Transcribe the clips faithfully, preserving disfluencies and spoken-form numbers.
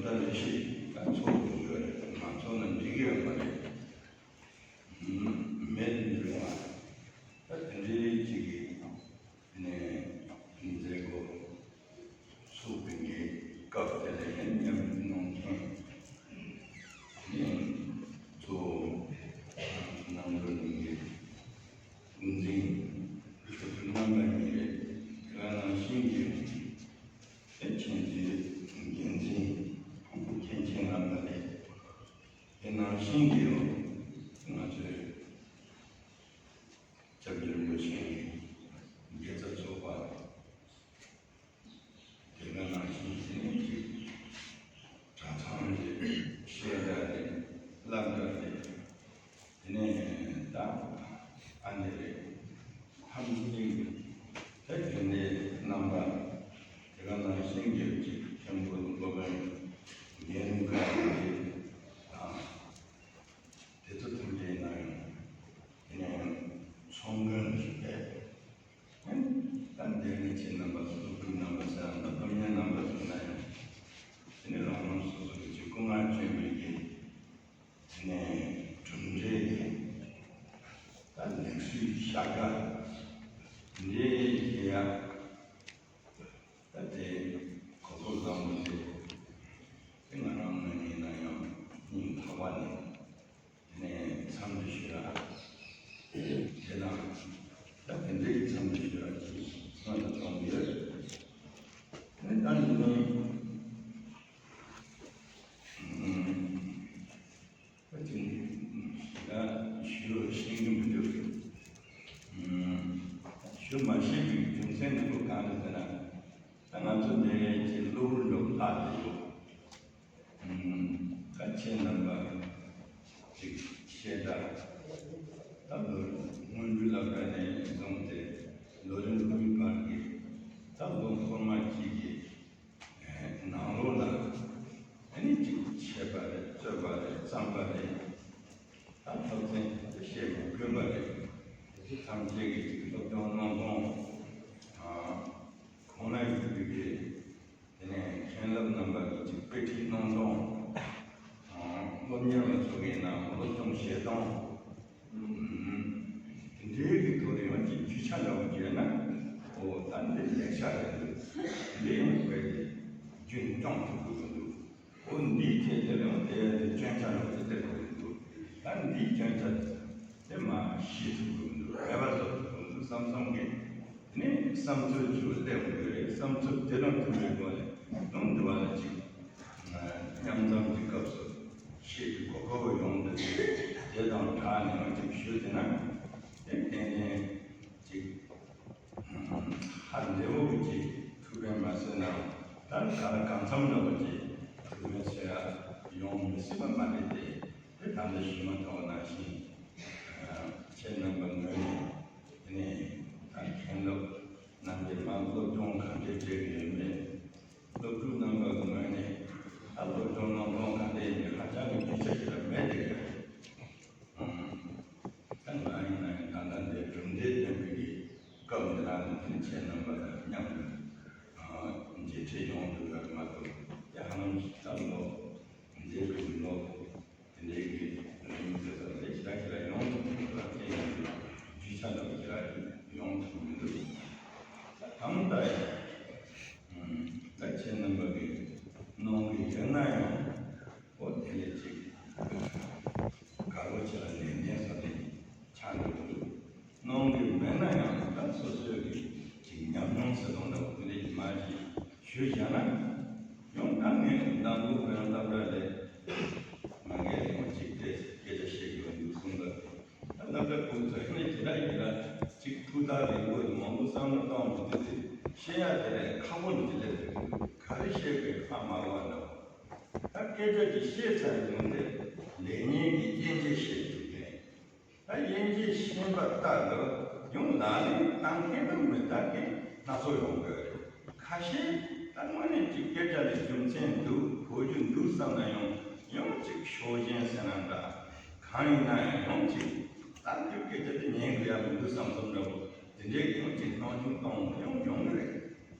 ད་ལས་ཤིག་ད་ཚོགས་དགོས་ཀྱི་ཡོད་རེད། མ་ཚོགས་ན་འགྲིག་གི་ཡོད་མ་རེད། མེད་འགྲོ་བ། ད་དེ་འདྲའི་ཅིག་གི་ནས་མཛད་སྒོ་ཚུགས་པའི་ངའི་སྐབས་དེ་ལ་ཡང་མཉམ་དུ་གནང་མཁན་ནི་གཙོ་བོ་ནང་ལོ་ནི་ངའི་འགོ་འཛིན་ཆོས་སྐྱོང་རྣམ་པ་གཉིས་རེད། དེ་ག་ནང་བཞིན་གྱི་ཨེ་ཆེན་གྱི་འགན་འཛིན་མཁན་ཆེན་རྣམ་པ་རེད། དེ་ནང་བཞིན་གྱི་ང་ཚོའི་སྐྱབས་རྗེ་རིན་པོ་ཆེ་དགེ་རྩ་ཚོགས་པ། དེ་ག་ནང་བཞིན་དེ་ནས་ཅིག་གྲྭ་ཚང་རེད། བཤད་གྲྭ་རེད། སློབ་གྲྭ་རེད། དེ་ནས་ད་ཨ་ནེ་རེད། ཐམས་ཅད་ཀྱི་ད་རྒྱུན་ལས་རྣམ་པ། དེ་ག་ནང་བཞིན་གྱི་ཅིག་མཁན་པོ་སློབ་དཔོན་རྒན་འགའ་རེ་དང་། དེ་ཚོ་ཐམས་ཅད་ན་ཡང་དེ་ནས་ཚོང་མགྲོན་ཞིག་བྱས། ད་འདིར་ནི་ཁྱེད་རྣམ་པ་ཚོ་སློབ་ཕྲུག་རྣམ་པ་ཟེར་ན་སློབ་གཉེར་རྣམ་པ་ཚོ་ན་ཡང་དེ་ནས་རང་རང་སོ་སོ་གི་ཅིག་སྐུ་ངལ་བསྐྱོན་པའི་གི་དེ་ནས་གྲུབ་འབྲས་ཀྱི་ད་ལེགས་བཤད་ཤ་དགའ་འདི་ཡ། ད་དེ་གོ་སྐབས་བཟང་པོ་དེ་དེ་ང་རང་ངོས་ནས་ཡིན་ན་ཡང་སྙིང་ཐག་པ་ནས་དེ་ནས་འཚམས་འདྲི་ཞུ་ཡ། དེ་དང་ད་དེ་འདྲའི་འཚམས་འདྲི་ཞུ་ཡ་ཅིག་སྔོན་དུ་གཏོང་གི་ཡོད། དེ་ནས་ད་འདི་ནས་ཨུམ། ད་ཅིག་ད་ཞུ་ཤེས་ཀྱི་མི་འདུག་ཨུམ། ཞུ་མ་ཤེས་པའི་རྒྱུ་མཚན་འདི་ཚོ་གང་རེད་ཟེར་ན། ད་ང་ཚོ་འདི་ཅིག་གློ་བུར་འགྲོ་ལྷག་དེ་ཡོད། ཨུམ། ད་ཁྱེད་རྣམ་པ་ཅིག་བཤད་གྲྭ་ད་ལོ་སྔོན་འགྲོའི་སློབ་གྲྭ་ནས་བཟུང་སྟེ་ལོ་རིམ་དགུའི་བར་གྱི་ད་ལོ་འཁོར་མ་གཅིག་གི་ནང་ལོགས་ལ་ཨ་ནི་ཅིག་འཆད་པ་རེད། རྩོད་པ་རེད། བརྩམས་པ་རེད། ད་སློབ་ཚན་བཤད་པ་དགོས་པ་རེད། དེ་ཚོ་ཐམས་ཅད་ཀྱི་ཅིག་སློབ་སྦྱོང་གནང་སྟངས་དང་ཁོང་ན་ཡོད་པའི་གི་དེ་ནས་མཁན་སློབ་རྣམ་པ་གི་ཅིག་དཔེ་ཁྲིད་གནང་སྟངས་དང་སློབ་གཉེར་བ་ཚོ་གི་ནང་སློབ་སྦྱོང་བྱེད་སྟངས། དེ་འདྲའི་གི་ཐོག་ནས་ཡང་ཅིག་རྒྱུས་ཆ་འདྲ་བོ་བརྗོད་ན། ཨོ་ད་འདི་ལེགས་ཆ་རེད་འདུག་འདི་ཡང་དཔེ་དེ་རྒྱུན་སྐྱོང་ཐུབ་དགོས་ཀྱི་འདུག་ཨོ་འདིའི་ཐད་དེ་ཡང་དེ་སྐྱོན་ཆ་འདྲ་བོ་དེ་སྟེར་དགོས་ཀྱི་འདུག་ད་འདིའི་སྐྱོན་ཆ་དེ་མ་ཤེས་ཐུབ་དགོས་ཀྱི་འདུག་མེད་པ་བཟོ་ཐུབ་དགོས་ཀྱི་འདུག་བསམ་བསམ་གི་ནི་བསམ་ཚུལ་བཅུ་སླེབས་དགོས་རེད། བསམ་ཚུལ་དེ་དང་མཐུན་པའི་སྒོ་ནས་ནང་འདི་བ་ལ་ཅིག་མཉམ་འཛོམས་ཀྱི་སྐབས་སུ་ཤེས་ཀྱི་གོ་སྐབས་ཡོང་འདུག་དེ་དང་སྦྲགས་ནས་ཅིག་ཞུས་ཟིན་ན་དེ་ཏན་ཏན་ཅིག་ཧ་འདྲེ་བོ་གི་ཅིག་ཐུགས་ཕན་མ་སོས་ན་ད་ག་ལ་གང་འཚམ་འདྲ་བོ་ཅིག་ཐུགས་ཕན་སོས་ཡ་ཡོང་མི་སྲིད་པ་མ་རེད་དེ། དེ་ད་ལྟ་ཞུས་མ་ཐག་ནང་བཞིན་ཁྱེད་རྣམ་པ་ངོས་ནས་དེ་ནས་ད་མཁན་སློབ་རྣམ་པས་མ་སློབ་སྦྱོང་ག་འདྲས་སྤྲད་ཀྱི་ཡོད་མེད། སློབ་ཕྲུག་རྣམ་པ་ངོས་ནས་ད་སློབ་སྦྱོང་གནང་སྟངས་ག་འདྲས་ཡིན་མིན་ཧ་ཅང་གི་རྒྱུས་ཆ་ཞིག་ལ་མེད་དེ་ག་རེད། ད་ང་ཡིན་ན་ཡང་ད་ལྟ་འདིར་གྲུབ་འབྲས་ལྡན་པའི་གི་སྐབས་འདི་རང་ནས་དེ་ཁྱེད་རྣམ་པ་དང་མཉམ་དུ་མཇལ་འཕྲད་ཡོང་ཐུབ་ཡོད་མ་གཏོགས་དེ་ཧ་ལམ་ཞིག་ད་ལོ་མཇལ་དུ་ལོ་དེ་འདྲའི་གི་ལོ་ཡིན་ཚེ་ད་ལས་ཞེ་དྲག་ཞིག་ལ་ཡོང་ཐུབ་མི་འདུག་ལ་དེ་ཡང་རྒྱུས་ཆ་འདྲ་བོ་ཞིག་ལ་ཡོང་ཐུབ་མི་འདུག་ད་ད་ཡང་ད་ཁྱེད་རྣམ་པ་གི་གནང་གི་ཡོད་ན་ཡང་། ཨོ་དེ་ལས་ཅིག་དགའ་བོ་ཆེ་ལ་ལས་ངན་བསམ་ནས་ཆགས་འགྲོ་གི་འདུག་གནང་གི་མེད་ན་ཡང་ད་སོ་སོའི་གི་ཅིག་ཉམས་མྱོང་ཟེར་དང་འདྲ་བོ་དེ་འདྲ་ཡིན་མ་ཞིག་ཞུས་བཞག་ན་ཡང་ད་ངས་མདང་དགོང་ཁོ་ཡང་སློབ་གྲྭ་ལས་མ་གས་ཡང་ཅིག་དེ་སྐད་ཆ་བཤད་གི་ཡོད་འདུག་གསུངས་པ། ད་སློབ་གྲྭ་ཁོང་ཚོ་ཡང་ཇི་འདྲ་ཡིན་ལ་ཅིག་ཐུགས་ཐག་རིང་པོ་མང་པོ་བསམ་བློ་གཏོང་མི་འདུག་དེ་བཤད་ཡ་དེ་ལས་ཁག་པོ་འདི་སླེབས་འདུག་ག་རེ་བཤད་དགོས་ཧ་མ་གོ་བ་འདྲ་བོ། ད་སྐད་ཆ་ཅིག་བཤད་ཚར་ཡོང་དེ་ལས་ཉན་གྱི་དབྱེ་འབྱེད་བཤད་འདུག་གས། ད་དབྱེ་འབྱེད་ཤེས་པ་ལྟར་དུ་ཡང་ལག་ལེན་བསྟར་མཁན་དང་མི་བསྟར་མཁན་སྣ་ཚོགས་ཡོང་དགོས་རེད། ཁ་ཤས་ད་དངོས་གནས་ཅིག་སྐད་ཆ་ལ་རྒྱུ་མཚན་འདུག་གོ་རྒྱུ་འདུག་བསམ་ན་ཡང་ཡང་ཅིག་ཕྱོགས་ཞེན་ཟེར་ན་འདྲ། གང་ཡིན་ན་ཡང་ཡང་ཅིག་ད་དེ་སྐད་ཆ་དེ་ཉན་དགོས་ཡ་མི་འདུག་བསམ་བསམ་འདྲ་བོ་དེ་འདྲའི་ཡང་ཅིག་སྣང་ཆུང་གཏོང་ཡང་ཡོང་གི་རེད།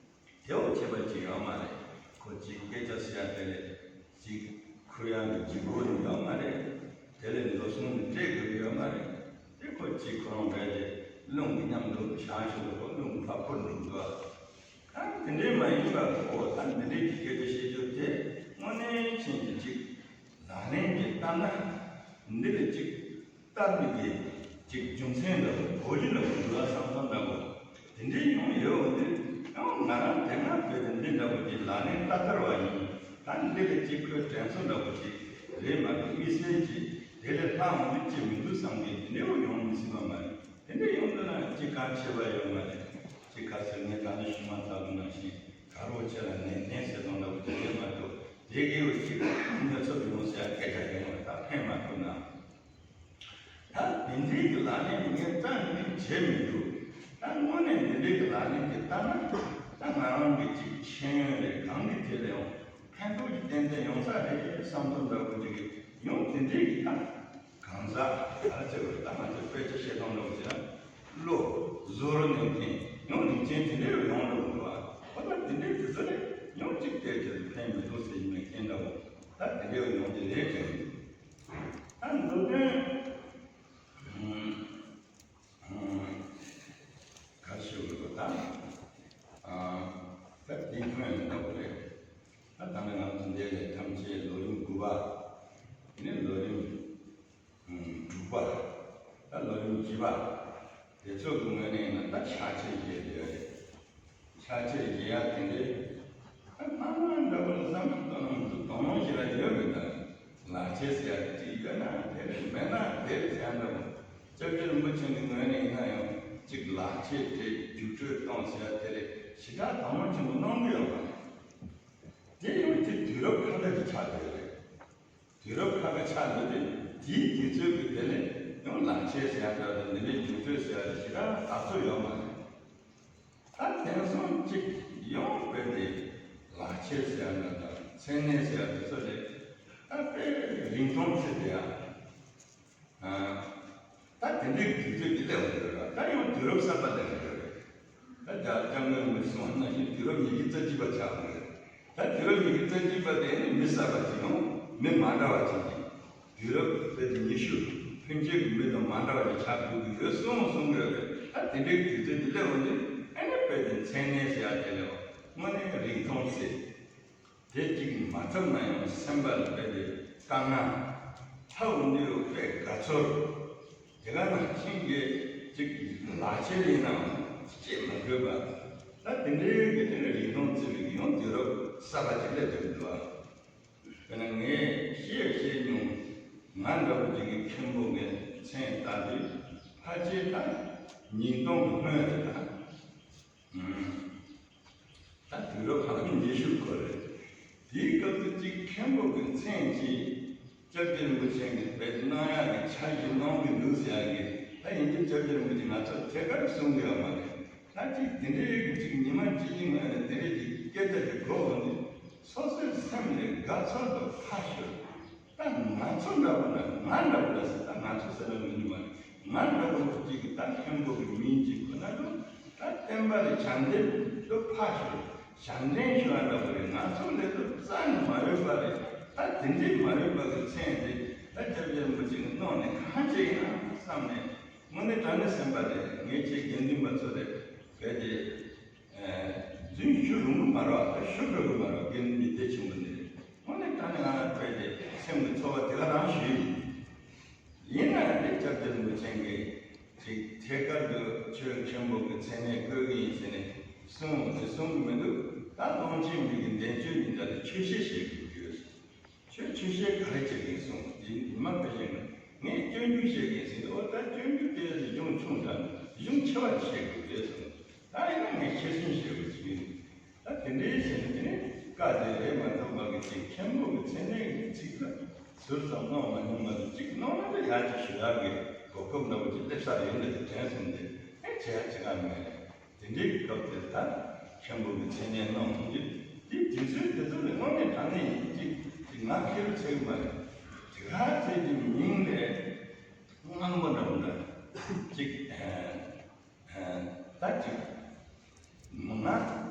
དེའོ་བྱས་པ་ཅིག་ཡོད་མ་རེད། ཁོ་ཅིག་སྐད་ཆ་ཟེར་ཡ་དེ་ལས་ ཅིག་ཁུར་ཡག་གི་ལྗིད་ཁོག་ནི་ཡོད་མ་རེད། དེ་ལས་འགྲོ་སོང་ནི་སྤྲད་དགོས་ཀྱི་ཡོད་མ་རེད། དེ་ཁོ་ཅིག་ཁོ་རང་བས་དེ་རླུང་གི་མཉམ་དུ་བཞག་ཞོར་དུ་ཁོ་རླུང་ཕར་འཕུར་འགྲོ་འདུག་ད་དེ་འདྲའི་མ་ཡིན་པ་གོ་ད་འདི་འདྲའི་གི་སྐད་ཆ་བཤད་རྒྱུ་དེ་དངོས་གནས་ཕྱིན་གྱི་ཅིག་ལག་ལེན་གྱི་ལྟ་ན་འདི་ལས་ཅིག་སྟབས་མི་བདེ། ཅིག་རྒྱུ་མཚན་འདྲ་བོ་གོ་རྒྱུ་འདྲ་བོ་འདུག་ཨ་བསམ་བསམ་འདྲ་བོ་དེ་འདྲའི་ཡོང་ཡོད་འོང་དུས་ཡང་ང་རང་དེ་སྔ་བོད་དུ་འདི་འདྲ་བོ་ཅིག་ལག་ལེན་ལྟ་དཀར་བ་ཡིན། ད་འདི་ལས་ཅིག་ཁོའི་དྲན་གསོ་འདྲ་བོ་ཅིག་རེད་མ་གཏོགས་དམིགས་བསལ་གྱིས་དེ་ལས་ལྷག་འོང་དུས་ཅི་མི་འདུག་བསམ་གྱི་དེ་འདྲའི་བོ་ཡོང་མི་སྲིད་པ་མ་རེད། དེ་འདྲའི་ཡོང་འདུག་ན་ཅིག་གལ་ཆེ་བ་ཡོད་མ་རེད། ཅིག་གལ་སྲིད་ངས་ད་ནི་ཞུ་མ་ཐག་ཏུ་ནང་བཞིན་ག་རོགས་ཆེ་ལ་ནན་ཏན་ཟེར་དང་འདྲ་བོ་དེ་རེད་མ་གཏོགས་དེ་གི་བོ་ཅིག་གནོད་ཚབས་ཡོང་ཟེར་སྐད་ཆ་ཡོང་བ་ད་ཕན་མ་ཐོགས་ན། ད་དེ་འདྲའི་གི་ལག་ལེན་ངས་རྩ་ནས་བྱས་མི་འདུག་ད་དངོས་གནས་འདི་འདྲའི་གི་ལག་ལེན་དེ་ལྟ་ན་ད་ང་རང་གི་ཅིག་ཤེས་ཡོན་རེད་གང་གི་ཐད་ལ་ཡང་ཕན་ཐོགས་ཀྱི་ཏན་ཏན་ཡོང་ས་རེད་བསམ་ཚུལ་འདྲ་བོ་ཅིག་གི་ཡང་དེ་འདྲའི་གི་ད་གང་ཟག་ག་རེ་ཟེར་བ་ད་ང་ཚོས་དཔེ་ཆ་བཤད་སྟངས་འདྲ་བོ་ཅིག་ལ་བློ་གཟུ་རུ་གནས་མཁན་ཡང་རིགས་ཅན་དེ་འདྲའི་ཡོང་འགྲོ་གི་འདུག་ཨ། ཁོ་ན་དེ་འདྲའི་དུས་ཚོད་ལ་ཡང་ཅིག་བལྟས་ཚེ་ཕན་མི་ཐོགས་ཟེར་གྱི་མེད་མཁན་འདྲ་བོ་ད་དེ་འདྲའི་ཡོང་གི་རེད་དྲན་གི་འདུག་ད་མདོ་དོན། ག་ཞུ་དགོས་པ་དང་། ད་དེ་ཁྱོན་ཡོད་འདྲ་བོ་རེད། ད་ད་ནི་ང་ཚོ་འདི་ལས་ཐམས་ཅད་ལོ་རིམ་དགུ་པ། དེ་ནས་ལོ་རིམ་དྲུག་པ། ད་ལོ་རིམ་བཞི་པ། དེ་ཚོ་གི་ངོས་ནས་ཡིན་ན་ད་ཕྱག་ཕྱིད་བཞེས་བསྡད་རེད། ཕྱག་ཕྱིད་བཞེས་ཡག་དེ་འདྲའི། ཨ་སྣང་བ་འདྲ་བོ་ལ་བསམ་བློ་གཏོང་ནང་དུ་དོ་སྣང་ཞེ་དྲག་ཡོད་མི་འདུག་ལག་ཁྱེར་ཟེར་ཡག་དེ་ཅིག་ཡོད་ན་དེ་རེད་མེད་ན་དེ་རེད་ཟེར་ཡག་འདྲ་བོ། སྐྱབས་རྗེ་རིན་པོ་ཆེ་གི་ངོས་ནས་ཡིན་ན་ཡང་ཅིག་ལག་ཁྱེར་དེ་རྒྱུགས་སྤྲོད་གཏོང་ཟེར་ཡག་དེ་རེད་ཞེ་དྲག་དོ་སྣང་ཆེན་པོ་གནང་གི་ཡོད་མ་རེད། དེ་ཡང་ཅིག་དུས་རབས་ཁ་ལག་གི་ཆགས་བསྡད་རེད། དུས་རབས་ཁ་ལ་ཆགས་འདུག་སྟེ་དེའི་དུས་ཚོད་ཀྱི་དེ་ལས་ཡང་ལག་ཁྱེར་ཟེར་ཡག་འདྲ་དང་འདི་འདྲའི་རྒྱུགས་སྤྲོད་ཟེར་ཡག་དེ་ཞེ་དྲག་དག་ཚོད་ཡོད་མ་རེད། ད་དེང་སང་གཅིག་ཡང་བོད་དེ་ལག་ཁྱེར་ཟེར་ཡག་འདྲ་དང་མཚན་གནས་ཟེར་ཡག་དེ་ཚོ་ལས་ད་དཔེ་རིང་ཐུང་ཚད་དེ་ཡང་ད་དེ་འདྲའི་དུས་ཚོད་དེ་སླེབས་འདུག་ར། ད་ཡང་དུས་རབས་གསར་པ་སླེབས་འདུག་ར། ད་རྒྱ་སྐྱབས་མགོན་རིན་པོ་ཆེ་གསུངས་པ་ནང་བཞིན་དུས་རབས་ཉི་ཤུ་རྩ་གཅིག་པ་ཆགས་འདུག་ར། ད་དུས་རབས་ཉི་ཤུ་རྩ་གཅིག་པ་དེ་ནི་མི་གསར་པ་ཅིག་དང་མི་མ་འདྲ་བ་ཅིག་གིས། དུས་རབས་དཔེ་དེ་ཉི་ཤུ་ཕན་ཆད་ཀྱི་མི་དང་མ་འདྲ་བ་ཞིག་ཆགས་དགོས་ཀྱི་ཡོད་གསུངས་གསུང་གི་ཡོད་རེད། ད་དེ་འདྲའི་དུས་ཚོད་དེ་སླེབས་འོང་དུས་ཨ་ནི་དཔེ་དེ་མཚན་གནས་ཟེར་ཡག་དེ་ལས་དངོས་གནས་རིང་ཐུང་ཚད་དེ་གཅིག་མ་ཐུབ་ན་ཡང་སེམས་པ་ལ་དཔེ་དེ་དཀའ་ངལ་ལྷག་འོང་དུས་དཔེ་དགའ་ཚོར་དེ་ག་ནང་བཞིན་གྱི་གཅིག་ལག་ཁྱེར་ཡིན་ནའང་སྐྱེལ་མ་དགོས་པ་ད་དེ་འདྲའི་གི་དེ་ནས་རིང་ཐུང་ཚད་ཀྱི་ཡང་དུས་རབས་གསར་པ་ཅིག་སླེབས་འདུག་འདུག་ཨ། དཔེར་ན་ངས་བཤད་བཤད་མྱོང་། ང་འདྲ་བོ་ཅིག་གིས་མཁན་པོ་གི་མཚན་བཏགས་དུས་ཕལ་ཆེར་ད་ཉིས་སྟོང་གི་སྔོན་རེད་ད། ད་དུས་རབས་ཧ་ལམ་ཉི་ཤུ་འཁོར་རེད། དེའི་སྐབས་སུ་ཅིག་མཁན་པོ་གི་མཚན་ཅིག་སྐྱབས་རྗེ་རིན་པོ་ཆེ་གིས་དཔེ་གནང་ཡག་གི་འཆར་གཞི་གནང་གི་འདུག་ཟེར་ཡག་གི་ད་ཡིན་གྱི་སྐྱབས་རྗེ་རིན་པོ་ཆེ་ང་ཚོར་ཐད་ཀར་གསུང་གི་ཡོད་མ་རེད། ད་ཅིག་དེ་འདྲའི་གི་ཅིག་ཉི་མ་གཅིག་གཉིས་སྔོན་ནས་དེ་འདྲའི་ཅིག་སྐད་ཆ་ཅིག་གོ་འོང་དུས་སོ་སོའི་སེམས་ནས་དགའ་ཚོར་དུ་ཕར་ཞོག་ད་ང་ཚོ་འདྲ་པོ་ན་ང་འདྲ་པོ་ལ་ཟེར་ད་ང་ཚོ་ཟེར་ན་མི་ཉུང་བ་རེད། ང་འདྲ་པོ་ཅིག་གིས་ད་མཁན་པོ་གི་མིང་ཅིག་གོ་ན་འགྲོ་ད་བསྟན་པ་ལ་ཞབས་འདེགས་དུ་ཕར་ཞོག་ཞབས་འདྲེན་ཞུ་བ་འདྲ་པོ་རེད། ང་ཚོ་ལས་དུ་རྩ་ནས་མ་འོས་པ་རེད། ད་དེ་འདྲའི་མ་འོས་པ་གི་མཚན་དེ་ད་སྐྱབས་རྗེ་རིན་པོ་ཆེ་གི་གནང་ནས་གང་བྱས་ཡིན་ན་བསམ་ནས་དངོས་གནས་དྲང་གནས་སེམས་པ་རེད། ངས་ཁྱེད་དགེ་འདུན་པ་ཚོ་རེད་བས་ཏེ། རྫུན་ཞུ་རུང་གི་མ་རེད་བ། ད་ཞུ་དགོས་ཀྱི་མ་རེད་བ། དགེ་འདུན་པའི་སྡེ་ཆེན་པོ་འདི་རེད། དངོས་གནས་དྲང་གནས་ང་རང་ཕེབས་ཏེ་སེམས་ཀྱི་ཚོར་བ་དེ་ག་རང་ཞུས་ཡིན། ཡིན་ན་ཡང་དེ་སྐྱབས་རྗེ་རིན་པོ་ཆེ་གིས་ཅིག་ཐད་ཀར་དུ་ཆོས་མཁན་པོ་གི་མཚན་གནས་བཀོད་ཀྱི་ཡིན་ཟེར་ནས་གསུངས་དེ་གསུང་གི་མི་འདུག་ད་ཀློང་ཆེན་མི་གི་འདས་མཆོད་ཉིན་ལྟར་ཆོས་བཤད་བྱེད་དགོས་ཀྱི་ཡོད། ཁྱོད་ཆོས་བཤད་ག་རེ་བྱེད་ཀྱིན་སོང་། དེ་ཉི་མ་དཔེ་བཤད་ན་ངས་སྐྱོན་བརྗོད་བཤད་ཀྱིན་ཟེར། ཨོ་ད་སྐྱོན་བརྗོད་དེ་གཞུང་ཆུང་དྲགས་ནས་གཞུང་ཆེ་བ་བཤད་དགོས་རེད་སོང་། ད་ཡིན་ན་ངས་ཤེས་སོང་བཤད་དགོས་ཀྱི་ཡིན། ད་དེ་འདྲའི་བྱས་ན་དེ་ནས་བཀའ་དེ་རེད་མ་ཐོབ་པ་གི་ཅིག་མཁན་པོ་གི་མཚན་གནས་ཀྱི་ཚིག་ལ་ཟུར་ཙམ་གནང་མ་མྱོང་མ་གཏོགས་ཅིག་གནང་ན་ད་ཡག་ཅིག་ཞུ་ཡག་གི་གོ་སྐབས་འདྲ་བོ་ཅིག་སླེབས་ས་རེད་འདྲ་ཅིག་དྲན་སོང་སྟེ་ཨེ་བྱེད་ཡག་ཅིག་ག་མེད། དེ་འདྲའི་སྐབས་དེར་ད་མཁན་པོ་གི་མཚན་གནས་གནང་ཡོང་དུས་དེ་དུས་ཚོད་དེ་ཚོ་ལ་དངོས་གནས་དྲང་གནས་ཡིན་གཅིག་ཅིག་ང་ཁེར་ཚད་མ་རེད། དེ་ག་ཚད་ཀྱི་མིང་ལས་དབང་པོ་འདྲ་བོ་འདྲ་ཅིག་ད་ཅིག་ང་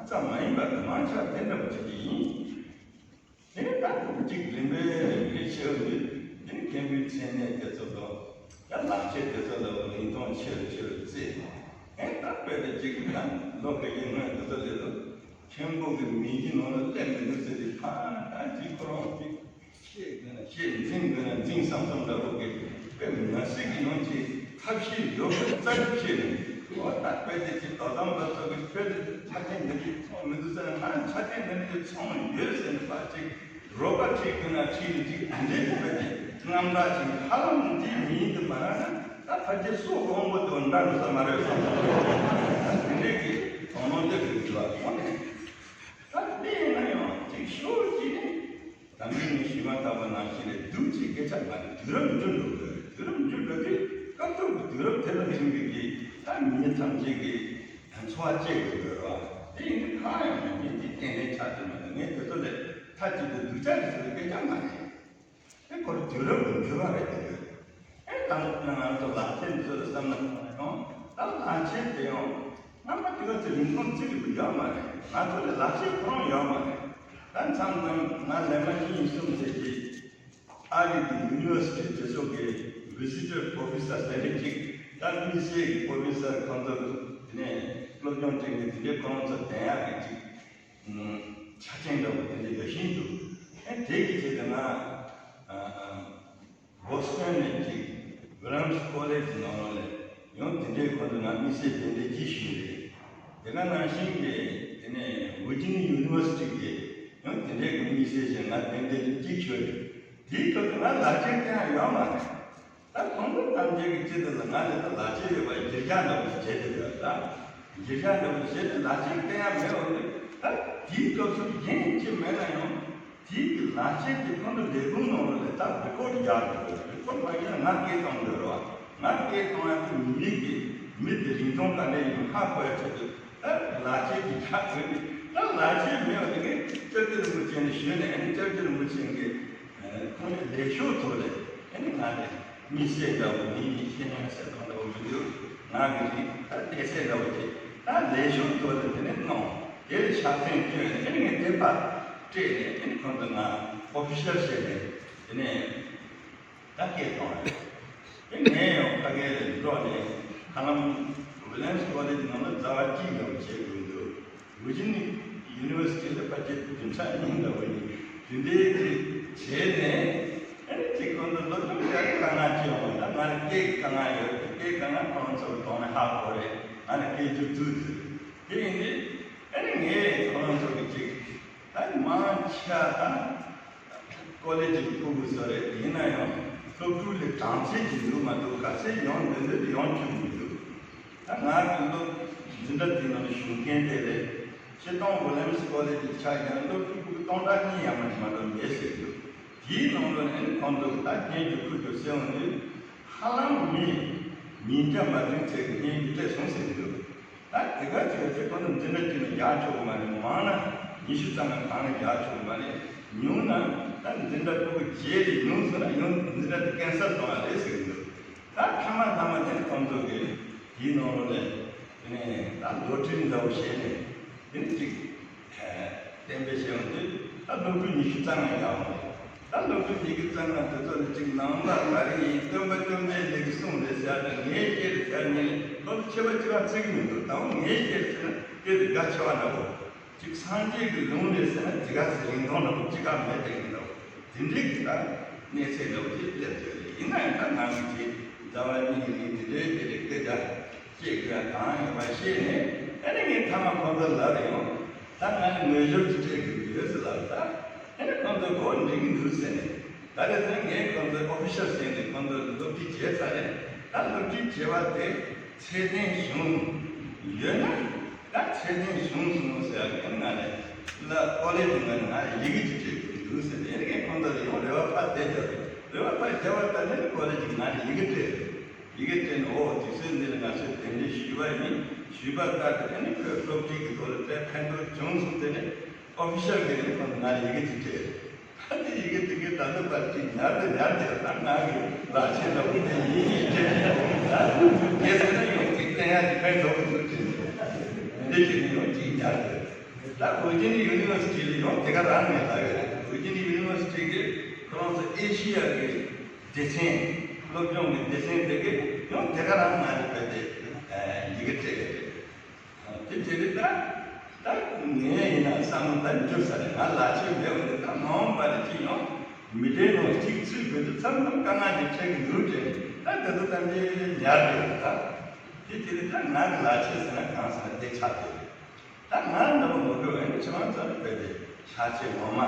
ཙམ་མ་ཡིན་པར་མང་ཆེ་བ་དེ་འདྲ་བོ་ཅིག་ཡིན། དེ་ནས་ད་ཅིག་ལེན་ ནས་དེ་ཚོ་དང་། ཡང་ལག་ཁྱེར་དེ་ཚོ་ལ་རིན་ཐང་ཆེ་རུ་ཆེ་རུ་བརྩིས། ཨེ་ད་དཔེ་དེ་གཅིག་ཡང་ལོ་ཁ་ཤས་སྔོན་དེ་ཚོ་ལས་རུ་མཁན་པོ་གི་མིང་གི་ནང་ལ་སླེབས་མི་འདུག་ཟེར་ཏེ། ཕ་ད་གཅིག་ཁོ་རང་གཅིག་བཤད་དགོས་ན་བཤད། འཛིང་དགོས་ན་འཛིང་བསམ་བསམ་འདྲ་པོ་གི་དཔེ་མི་སྲིད་ཀྱི་ཡོང་གི་ཐབས་ཤེས་ཡོད་པའི་རྩ་ཆེ་ནས། འོ་ད་དཔེ་དེ་གཅིག་དོ་དམ་པ་ཚོ་གི་ཆོས་དེ་ཆ་རྐྱེན་འདི་གཅིག་ཚང་མི་འདུག་ཟེར་ན། ང་ཆ་རྐྱེན་འདི་གཅིག་ཚང་ཡོད་ཟེར་ནས་ཕར་གཅིག་རོགས་པ་ཁྲིད་དགོས་ན་ཁྲིད་ནས་གཅིག་དེ་འདྲའི་དཔེ་དེ་རྔམ་སྐྲག་ཅིག་ཧ་ལམ་འདི་མིན་འདི་མ་རེད་ན། ད་ཕལ་ཆེར་སྲོག་དགོངས་པ་དང་འདྲ་འགྲོ་ས་མ་རེད་བསམ་སོང་། དེ་འདྲའི་གི་དོ་སྣང་སླེབས་དགོས་ཀྱི་ལ་སོང་ནས། ད་དེ་ཡིན་ན་ཡང་གཅིག་ཤོད་ཀྱི་ནས། དམ་པའི་ངས་ཞུས་མ་ཐག་པ་ནང་བཞིན་ལས་སྡུག་ཅིག་སྐད་ཆ་མ་རེད། དུས་རབས་འགྱུར་འགྲོ་གི་རེད། དུས་རབས་འགྱུར་འགྲོ་དུས་སྐབས་ཐོག་གི་དུས་རབས་དེ་ལ་མཐུན་པའི་གི་ད་མི་ཐམས་ཅད་ཀྱི་འཚོ་བ་སྐྱེལ་དགོས་དགོས་རེད་བ། དེ་ཡིན་དུས་གང་ཡང་མེད་མཁན་གྱི་རྟེན་འབྲེལ་ཆགས་ཀྱི་མ་རེད། ངས་དེ་ཚོ་ལས་མཐའ་གཅིག་ཏུ་སྡུག་ཅག་རེད་ཟེར་བའི་སྐད་ཆ་མ་རེད། དེ་ཁོ་རང་དུས་རབས་ཀྱི་འགྱུར་བ་རེད་དེ་རེད། ཨེ་ད་ང་ཚོ་ལག་ཁྱེར་འདི་ཚོ་ལ་བསམ་ན་ཡང་ད་ལག་ཁྱེར་དེ་ཡང་སྔ་མ་དེ་ག་ཚོད་རིན་གོང་བརྩི་གི་ཡོད་མ་རེད། ང་ཚོ་ལ་ལག་ཁྱེར་ཁོ་རང་ཡོད་མ་རེད། ད་མཚམས་མཚམས་ང་ལས་མ་གཉིས་གསུམ་ཟེར་གྱི་ཨ་རི་གི་ཡུ་ནི་ཝར་སི་ཊི་དེ་ཚོ་གི་ཝི་ཟི་ཊར་པོ་རོ་ཕེ་སར་ཟེར་ནས་གཅིག་ད་དམིགས་བསལ་གྱི་པོ་རོ་ཕེ་སར་ཁོང་ཚོ་དེ་ནས་སློབ་སྦྱོང་སྤྲད་མཁན་དེ་འདྲའི་ཁོ་རང་ཚོ་བསྡད་ཡག་གི་གཅིག་ཆ་རྐྱེན་འདྲ་བོ་དེ་འདྲ་ཡོད་བཞིན་དུ། ཨེ་དེ་གི་ཆེད་དུ་ང་ཨ་ཨ་བོ་སི་ཊོན་ནས་ཅིག་ཝི་ལི་ཡམ་སི་ཀོ་ལེཇ་ནང་ལོགས་ལ་ཡང་དེ་འདྲའི་ཁོང་ཚོ་ང་དམིགས་བསལ་གདན་འདྲེན་ཅིག་ཞུས་རེད། དེ་ག་ནང་བཞིན་གྱི་དེ་ནས་ཝི་ཇི་ནི་ཡ་ཡུ་ནི་ཝར་སི་ཊི་གི་ཡང་དེ་འདྲའི་གི་དམིགས་བསལ་ཞིག་ང་གདན་འདྲེན་ཅིག་ཞུས་རེད། དེའི་སྐབས་སུ་ང་ལག་ཁྱེར་དེ་ཡང་ཡོད་མ་རེད། ད་ཁོང་ཚོ་ཐམས་ཅད་ཀྱི་ཆེད་དུ་ལ་ང་ལ་ད་ལག་ཁྱེར་ཡོད་པ་སྒྱུར་རྒྱག་འདྲ་བོ་ཞིག་བྱས་ཏེ་ཡོད་ད། སྒྱུར་རྒྱག་འདྲ་བོ་ཞིག་བྱས་ཏེ་ལག་ཁྱེར་སྟེར་ཡ་མེད་པ་ནི། ད་དེའི་སྐབས་སུ་གཞན་གཅིག་མེད་ན་ཡང་དེའི་གི་ལག་ཁྱེར་དེ་ཁོང་ཚོ་ལས་ཁུངས་ནང་ལ་ད་རི་ཀོཌ་རྒྱག་དགོས། རི་ཀོཌ་མ་བྱས་ན་ང་སྐད་གཏོང་དགོས་རེད་བ། ང་སྐད་གཏོང་ཡ་དེ་མི་གི་མི་དེ་རིན་ཐང་ག་འདྲ་ཡིན་ཧ་གོ་ཡ་ཆེད་དུ་ད་ལག་ཁྱེར་དེ་རྒྱག་དགོས་ནི། ད་ལག་ཁྱེར་མེད་པ་དེ་གི་སྐྱབས་རྗེ་རིན་པོ་ཆེ་ནས་ཞུས་ནས། ཨ་ནི་སྐྱབས་རྗེ་རིན་པོ་ཆེ་གིས་ཁོང་ནས་ལས་ཤོག་ཐོག་ལས་ཨ་ནི་ང་ནས་དམིགས་བསལ་འདྲ་བོ་མིན་ནི་ཤེས་ཡོན་ཟེར་སྟངས་འདྲ་བོ་མི་འདུག་ང་གི་རིགས་ད་གནས་ཚད་འདྲ་བོ་དེ་ད་ལས་ཤོག་ཐོག་ལས་དེ་ནས་གནང་། དེ་ལ་ཕྱག་མཚན་བསྐྱོན་ནས་ཨ་ནི་ངས་དེ་ཕར་སྤྲད་ནས། ཨ་ནི་ཁོང་ཚོ་ང་ཨོ་ཕི་ཤལ་བྱས་ནས་དེ་ནས་ད་སྐད་གཏོང་ཡ། དེ་ངས་ཡང་ཕ་གི་ལ་འགྲོ་ནས་ཧ་ལམ་ཝི་ལི་ཡམ་སི་ཀོ་ལེཇ་ནང་ལ་ཟླ་བ་གཅིག་འདྲ་བོ་བྱེད་དགོས་འདུག་ཝི་ཇི་ནི་ཡ་ཡུ་ནི་ཝར་སི་ཊི་ལ་ཕལ་ཆེར་བདུན་ཕྲག་གཉིས་འདྲ་བོ་ཡིན། དེ་འདྲའི་གི་བྱས་ནས་ཨ་ནི་གཅིག་ཁོང་ཚོ་སློབ་སྦྱོང་བྱ་རྒྱུ་དཀའ་ངལ་ཅིག་ཡོང་བ། ད་ང་ལ་སྐད་ཀྱི་དཀའ་ངལ་ཡོད། སྐད་དཀའ་ངལ་ཁོང་ཚོ་གདོང་ནས་ཧ་གོ་རེད། ང་ལ་སྐད་སྒྱུར་ཐུབ་འདུག་དེ་ཡིན་དུས་ཨ་ནི་ངས་ཁོང་ཚོ་གི་གཅིག་ད་མང་ཆེ་བ་ད་ཀོ་ལེ་ཇི་ཕྲུ་གུ་ཚོ་རེད། ཡིན་ན་ཡང་སློབ་ཕྲུག་ལས་གྲངས་ཚད་ཀྱི་འདུག་མ་གཏོགས་ག་ཚད་ཡོང་འདོད་འདོད་ཡོང་བཅུག་མི་འདུག་ད་ང་གི་སློབ་འཛིན་གྲྭ་དེ་ནང་ཞུགས་མཁན་དེ་ལས་སྤྱིར་བཏང་ཝི་ལི་ཡམ་སི་ཀོ་ལེ་ཇི་ཆ་བཞག་ན་སློབ་ཕྲུག་སྟོང་ཕྲག་གཉིས་ཡར་མར་ཞིག་མ་གཏོགས་མེད་ཟེར་གྱི་འདུག་དེའི་ནང་ལོགས་ནས་ཁོང་ཚོ་ད་རྒན་གྱི་ཁུར་གྱི་སེ་འོང་དུས་ཧ་ལམ་མི་ཉིས་བརྒྱ་མ་ཟིན་ཚད་ཀྱི་རྒན་གྱི་སྤྲད་སོང་ཟེར་གྱི་འདུག་ད་དེ་ག་ཚོད་ཚོད་ཁོ་ན་འཛིན་གྲྭ་གཅིག་ནས་རྒྱག་ཆོག་གི་མ་རེད། མང་ན་ཉི་ཤུ་ཙམ་ལ་གང་ནས་རྒྱག་ཆོག་གི་མ་རེད། ཉུང་ན་ད་འཛིན་གྲྭ་ཕྲུ་གུ་བརྒྱད་ལས་ཉུང་སོང་ན་ཡང་འཛིན་གྲྭ་དེ་ཀན་སལ་གཏོང་ཡ་རེད་ཟེར་གྱི་འདུག་ད་མཐའ་མ་མཐའ་མ་དེ་ཁོང་ཚོ་གིས་དེའི་ནང་ལོགས་ནས་དེ་ནས་ད་ལོ་ཊ་རི་འདྲ་བོ་བྱས་ནས་དེ་ནས་གཅིག་གཏན་འབེབས་བྱས་ཡོང་དུས་ད་སློབ་ཕྲུག་ཉི་ཤུ་རྩ་ལྔ་ཡར་འོང་རེད། ད་སློབ་ཕྲུག་ཉི་ཤུ་རྩ་ལྔ་དེ་ཚོ་ནི་གཅིག་ནང་པ་ག་རེ་ཡིན། སྟོན་པ་བཅོམ་ལྡན་འདས་ཀྱིས་གསུངས་རེད་ཟེར་དང་ངའི་སྐད་རེད་ཟེར་ནས་སློབ་ཕྲུག་ཆེ་བ་གཅིག་ལ་བརྩི་གི་མི་འདུག་ད་ངའི་སྐད་རེད་ཟེར་ན་སྐད་དེ་དགའ་ཆེ་བ་འདྲ་བོ། གཅིག་སངས་རྒྱས་ཀྱི་ལུང་རེད་ཟེར་ན་དེ་ག་ཚོད་རིན་ཐང་འདྲ་བོ་གཅིག་ག་མེད་དེ་ཡིན་འདྲ་བོ། དེ་འདྲའི་གི་ད་གནས་ཚད་འདྲ་བོ་ཅིག་སླེབས་ཡོད་རེད། ཡིན་ན་ཡང་ད་ནང་གི་ཅིག་ཟླ་བ་གཉིས་ནི་དེ་འདྲའི་དེ་རེད་སྐད་ཆ་བཤད་དགོས་ཡ་གང་ཡོད་པ་ཤེས་ནས། ཨ་ནི་ངས་མཐའ་མ་ཁོང་ཚོ་ལབ་རེད་ཡོང་། ད་ང་ནི་ངོས་སྦྱོར་གྱི་སྤྲད་དགོས་ཀྱི་ཡོད་ཟེར་ལབ། ད་ཨ་ནི་ཁོང་ཚོ་གོ་འགྲིག་གི་འདུག་ཟེར་ནས། ད་རེས་ཚེ་ངས་ཁོང་ཚོའི་ཨོ་ཕི་ཤལ་ཟེར་ནས་ཁོང་ཚོ་སློབ་ཁྲིད་བྱས་ཚར་རེད། ད་སློབ་ཁྲིད་བྱས་པ་དེ་ཚད་ལྡན་བྱུང་ཡོད་ན། ད་ཚད་ལྡན་བྱུང་སོང་ཟེར་ཡ་གི་ང་ནས་ལ་ཀོ་ལེ་ཇི་ང་ནས་ང་ཡི་གེ་ཅིག་སྤྲད་དགོས་ཀྱི་འདུག་ཟེར་ནས། ཨ་ནི་ངས་ཁོང་ཚོ་ལ་ཡང་རེ་བ་ཕར་དེ་བརྒྱབ་རེད། རེ་བ་ཕར་བརྒྱབ་པ་ལྟར་ནས་ཀོ་ལེ་ཇི་ང་ནས་ཡི་གེ་སྤྲད་རེད། ཡི་གེ་སྤྲད་ནས་འོ་དུས་ཚོད་འདི་ལ་ང་ཚོས་གདན་འདྲེན་ཞུས་པ་ཡིན། ཞུས་པ་ལྟར་དུ་ཨ་ནི་ཁོས་སློབ་ཁྲིད་ཀྱི་ཐོག་ལ་དཔེ་ཕན་ཐོགས་བྱུང་སོང་། དེ་ནས་ཨོ་ཕི་ཤལ་གྱི་ཨ་ནི་ཁོང་ཚོ་ང་ལ་ཡི་གེ་ཅིག་སྤྲད། ཨ་ནི་ཡི་གེ་དེ་གའི་ད་ལྟ་བར་གྱི་ཉར་དུ་ཉར་དེ་ད་ང་གི་ལག་ཆས་ལ་འོ་དེ་ཡིན་ཡིན་སྤྲད་ནས་ད་ངས་ཟེར་ན་ཡང་ཅིག་བསྟན་ཡ་ཅིག་ཕན་ཐོགས་ཀྱི་འདུག་དྲན་ནས་འདི་འདྲ་བྱས་ནས་ཡང་ཅིག་ཉར་དེ། ད་ཝི་ཇི་ནི་ཡུ་ནི་ཝར་སི་ཊི་ལ་ཡང་དེ་ག་རང་ནས་ལབ་ཡོད་རེད། ཝི་ཇི་ནི་ཡུ་ནི་ཝར་སི་ཊི་གི་ཁོ་རང་ཚོ་ཨེ་ཤི་ཡ་གི་སྡེ་ཚན་ སློབ་སྦྱོང་གི་སྡེ་ཚན་དེ་གས་ཡང་དེ་ག་རང་ང་རེ་བོད་དེ་ཡི་གེ་བྲིས་ཡོད་རེད། དེ་དེ་རེད། ད་ད་ངས་ཡིན་ན་བསམ་བློ་ད་འགྱུར་ས་རེད། ང་ལག་ཆས་མེད་པ་འདི་ད་མ་འོངས་པ་ལ་ཅི་ཡང་མི་འདྲེན་ནོ་གཅིག་ཚུད་དགོས་དུས་ཙམ་ཙམ་དཀའ་ངལ་དེ་འཕྲད་ཀྱི་འདུག་དྲན། ད་དེ་ཚོ་ད་འདི་ཉར་དགོས་རེད། ད་དེ་དེ་རེད། ད་ང་གི་ལག་ཆས་ཟེར་ན་གང་ཟེར་ན་དེ་ཆགས་བསྡད་རེད། ད་ང་འདྲ་པོ་མི་དགོས་པ་ཡིན་ན་ཁྱེད་རང་ཚོ་ལ་བོད་དེ་ཤ་ཆས་ངོ་མ་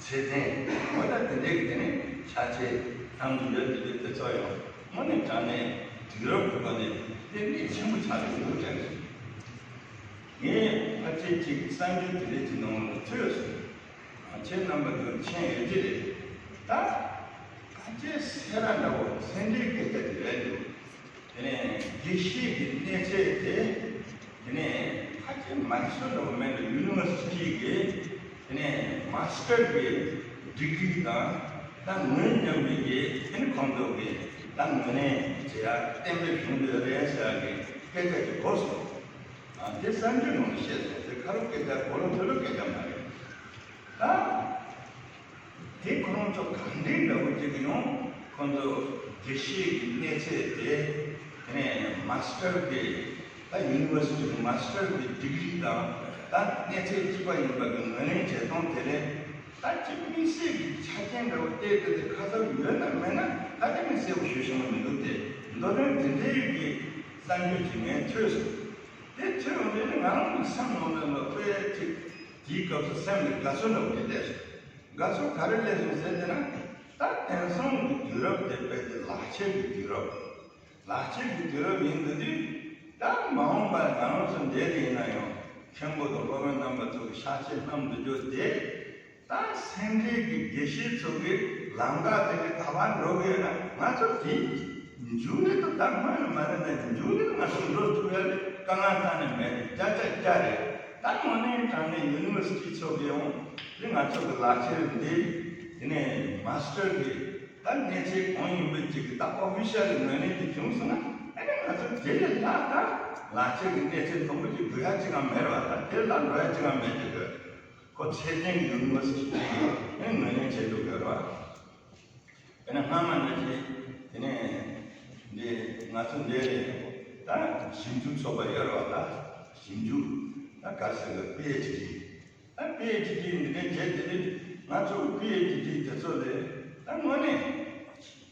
ཚད་ལྡན་འོ་ད་དེ་འདྲའི་གི་དེ་ནས་ཤ་ཆས་བཏང་གི་ཡོད་དེ་དེ་དེ་ཚོ་ཡང་དངོས་གནས་དྲང་གནས་དུས་རབས་ཀྱི་སྒོ་ནས་དེ་གནད་ཆེན་པོ་ཆགས་ཀྱི་འདུག་དྲན་སོང་། ངས་ཕལ་ཆེར་ཅིག་གསར་འགྱུར་དེ་འདྲའི་ཅིག་ནང་ལ་ཐོས་སོང་། ཁྱེད་རྣམ་པ་ཚོ་མཁྱེན་ཡོད་ཀྱི་རེད། ད་ཕལ་ཆེར་སེ་ར་འདྲ་པོ་སེ་འབྲས་སྐད་ཆ་དེ་རེད་འདུག་དེ་ནས་དགེ་བཤེས་ཀྱི་གནས་ཚད་དེ། དེ་ནས་ཕལ་ཆེར་མ་གི་སུ་འདྲ་བོ་མེད་ན་ཡུ་ནི་ཝར་སི་ཊི་གི་དེ་ནས་མ་སི་ཊར་གི་ཌི་གི་རི་དང་ད་ངོས་མཉམ་པའི་གི་དེ་ནི་ཁོང་ཚོ་གི་ད་ངོས་ལེན་བྱེད་ཡ་གཏན་འབེབས་བྱུང་འདོད་རེད་ཟེར་ཡ་གི་སྐད་ཆ་ཅིག་གོ་སོང་། ཨ་དེ་གསར་འགྱུར་ནང་ལ་བཤད་སོང་། དེ་ཁ་རོག་སྐད་ཆ་གོ་ལོ་ཐོས་ལོ་སྐད་ཆ་མ་རེད། ད། དེ་ཁོ་རང་ཚོ་གང་འདྲའི་འདྲ་པོ་ཅིག་ཡོང་། ཁོ་ཚོ་དགེ་བཤེས་ཀྱི་གནས་ཚད་དེ། དེ་ནས་མ་སི་ཊར་གྱི་ད་ཡུ་ནི་ཝར་སི་ཊི་གི་མ་སི་ཊར་གྱི་ཌི་གི་རི་དང་ད་གནས་ཚད་གཅིག་པ་ཡིན་པ་གི་ངོས་ལེན་བྱེད་སྟངས་དེ་ལས། ད་ཅིག་དམིགས་བསལ་གྱི་ཆ་རྐྱེན་འདྲ་པོ་བལྟས་ཏེ་དེ་ཁ་གསབ་ཡོད་ན་མེད་ན་ད་དེ་དམིགས་བསལ་པོ་ཞུ་ཤེས་པོ་མི་འདུག་སྟེ། མདོ་དོན་དེ་འདྲའི་གི་གསར་འགྱུར་ཅིག་ངས་ཐོས་སོང་། དེ་ཐོས་ཡོང་དུས་ནི་ང་རང་གི་སེམས་ནང་ལ་ལ་དཔེ་ཅིག་དེའི་སྐབས་སུ་སེམས་ལ་དགའ་ཚོར་འདྲ་པོ་ཅིག་སླེབས་སོང་། དགའ་ཚོར་ག་རེ་སླེབས་སོང་ཟེར་ཏེ་ན། ད་དེང་སང་གི་དུས་རབས་དེ་དཔེ་དེ་ལག་ཁྱེར་གྱི་དུས་རབས། ལག་ཁྱེར་གྱི་དུས་རབས་ཡིན་དུས་དུས། ད་མ་འོངས་པར་ང་རང་ཚོ་འདས་དེ་ཡིན་ན་ཡང་མཁན་པོ་དང་སློབ་དཔོན་རྣམ་པ་ཚོ་གི་ཤ་ཆས་བསྣམས་འདུག་རྒྱུ་དེ། ད་སེ་འབྲས་ཀྱི་དགེ་བཤེས་ཚོ་གི་ལམ་ཁ་དེ་གི་ད་བར་འགྲོ་གི་ཡོད་ན་ང་ཚོ་དེ་མཇུག་ནས་དུ་ད་སྔོན་ལ་མ་རེད་ན་མཇུག་ནས་ང་ཚོ་འགྲོ་ཐུབ་ཡ་ལས་དཀའ་ངལ་གཏན་ནས་མེད་རེད། བརྒྱ་ཆ་བརྒྱ་རེད། ད་དངོས་གནས་དྲང་གནས་ཡུ་ནི་ཝར་སི་ཊི་ཚོ་གི་ཡང་དེ་ང་ཚོ་གི་ལག་ཁྱེར་འདི་དེ་ནས་མ་སི་ཊར་གི་ད་གནས་ཚད་གང་ཡིན་པའི་ཅིག་གི་ད་ཨོ་ཕི་ཤལ་གི་ངོས་ནས་དེ་བྱུང་སོང་ན་ཨ་ནི་ང་ཚོ་དེ་ལས་ལྷག་ད་ལག་ཁྱེར་གི་གནས་ཚད་མཐོན་པོ་ཅིག་དགོས་ཡ་ཅིག་ཡང་མེད་རེད་བ། ད་དེ་ལ་འགྲོ་ཡ་ཅིག་ཡང་མེད་ཀྱི་དགོས། ཁོ་ཚད་ལྡན་གྱི་ཡུ་ནི་ཝར་སི་ཊི་ཅིག་ཡིན་ངོས་ལེན་བྱེད་འདུག་ཡོད་རེད་བ། དེ་ནས་སྔ་མ་ནང་བཞིན་དེ་ནས་འདི་ང་ཚོ་འདི་ད་ཞིབ་འཇུག་ཚོགས་པ་ཡོད་རེད་བ། ད་ཞིབ་འཇུག་ད་ག་རེ་ཟེར་དགོས། པི་ཨེཆ་ཌི། ད་པི་ཨེཆ་ཌི་འདི་འདྲ་བྱས་དེ་ནི་ང་ཚོ་པི་ཨེཆ་ཌི་དེ་ཚོ་ལས་ད་དངོས་གནས་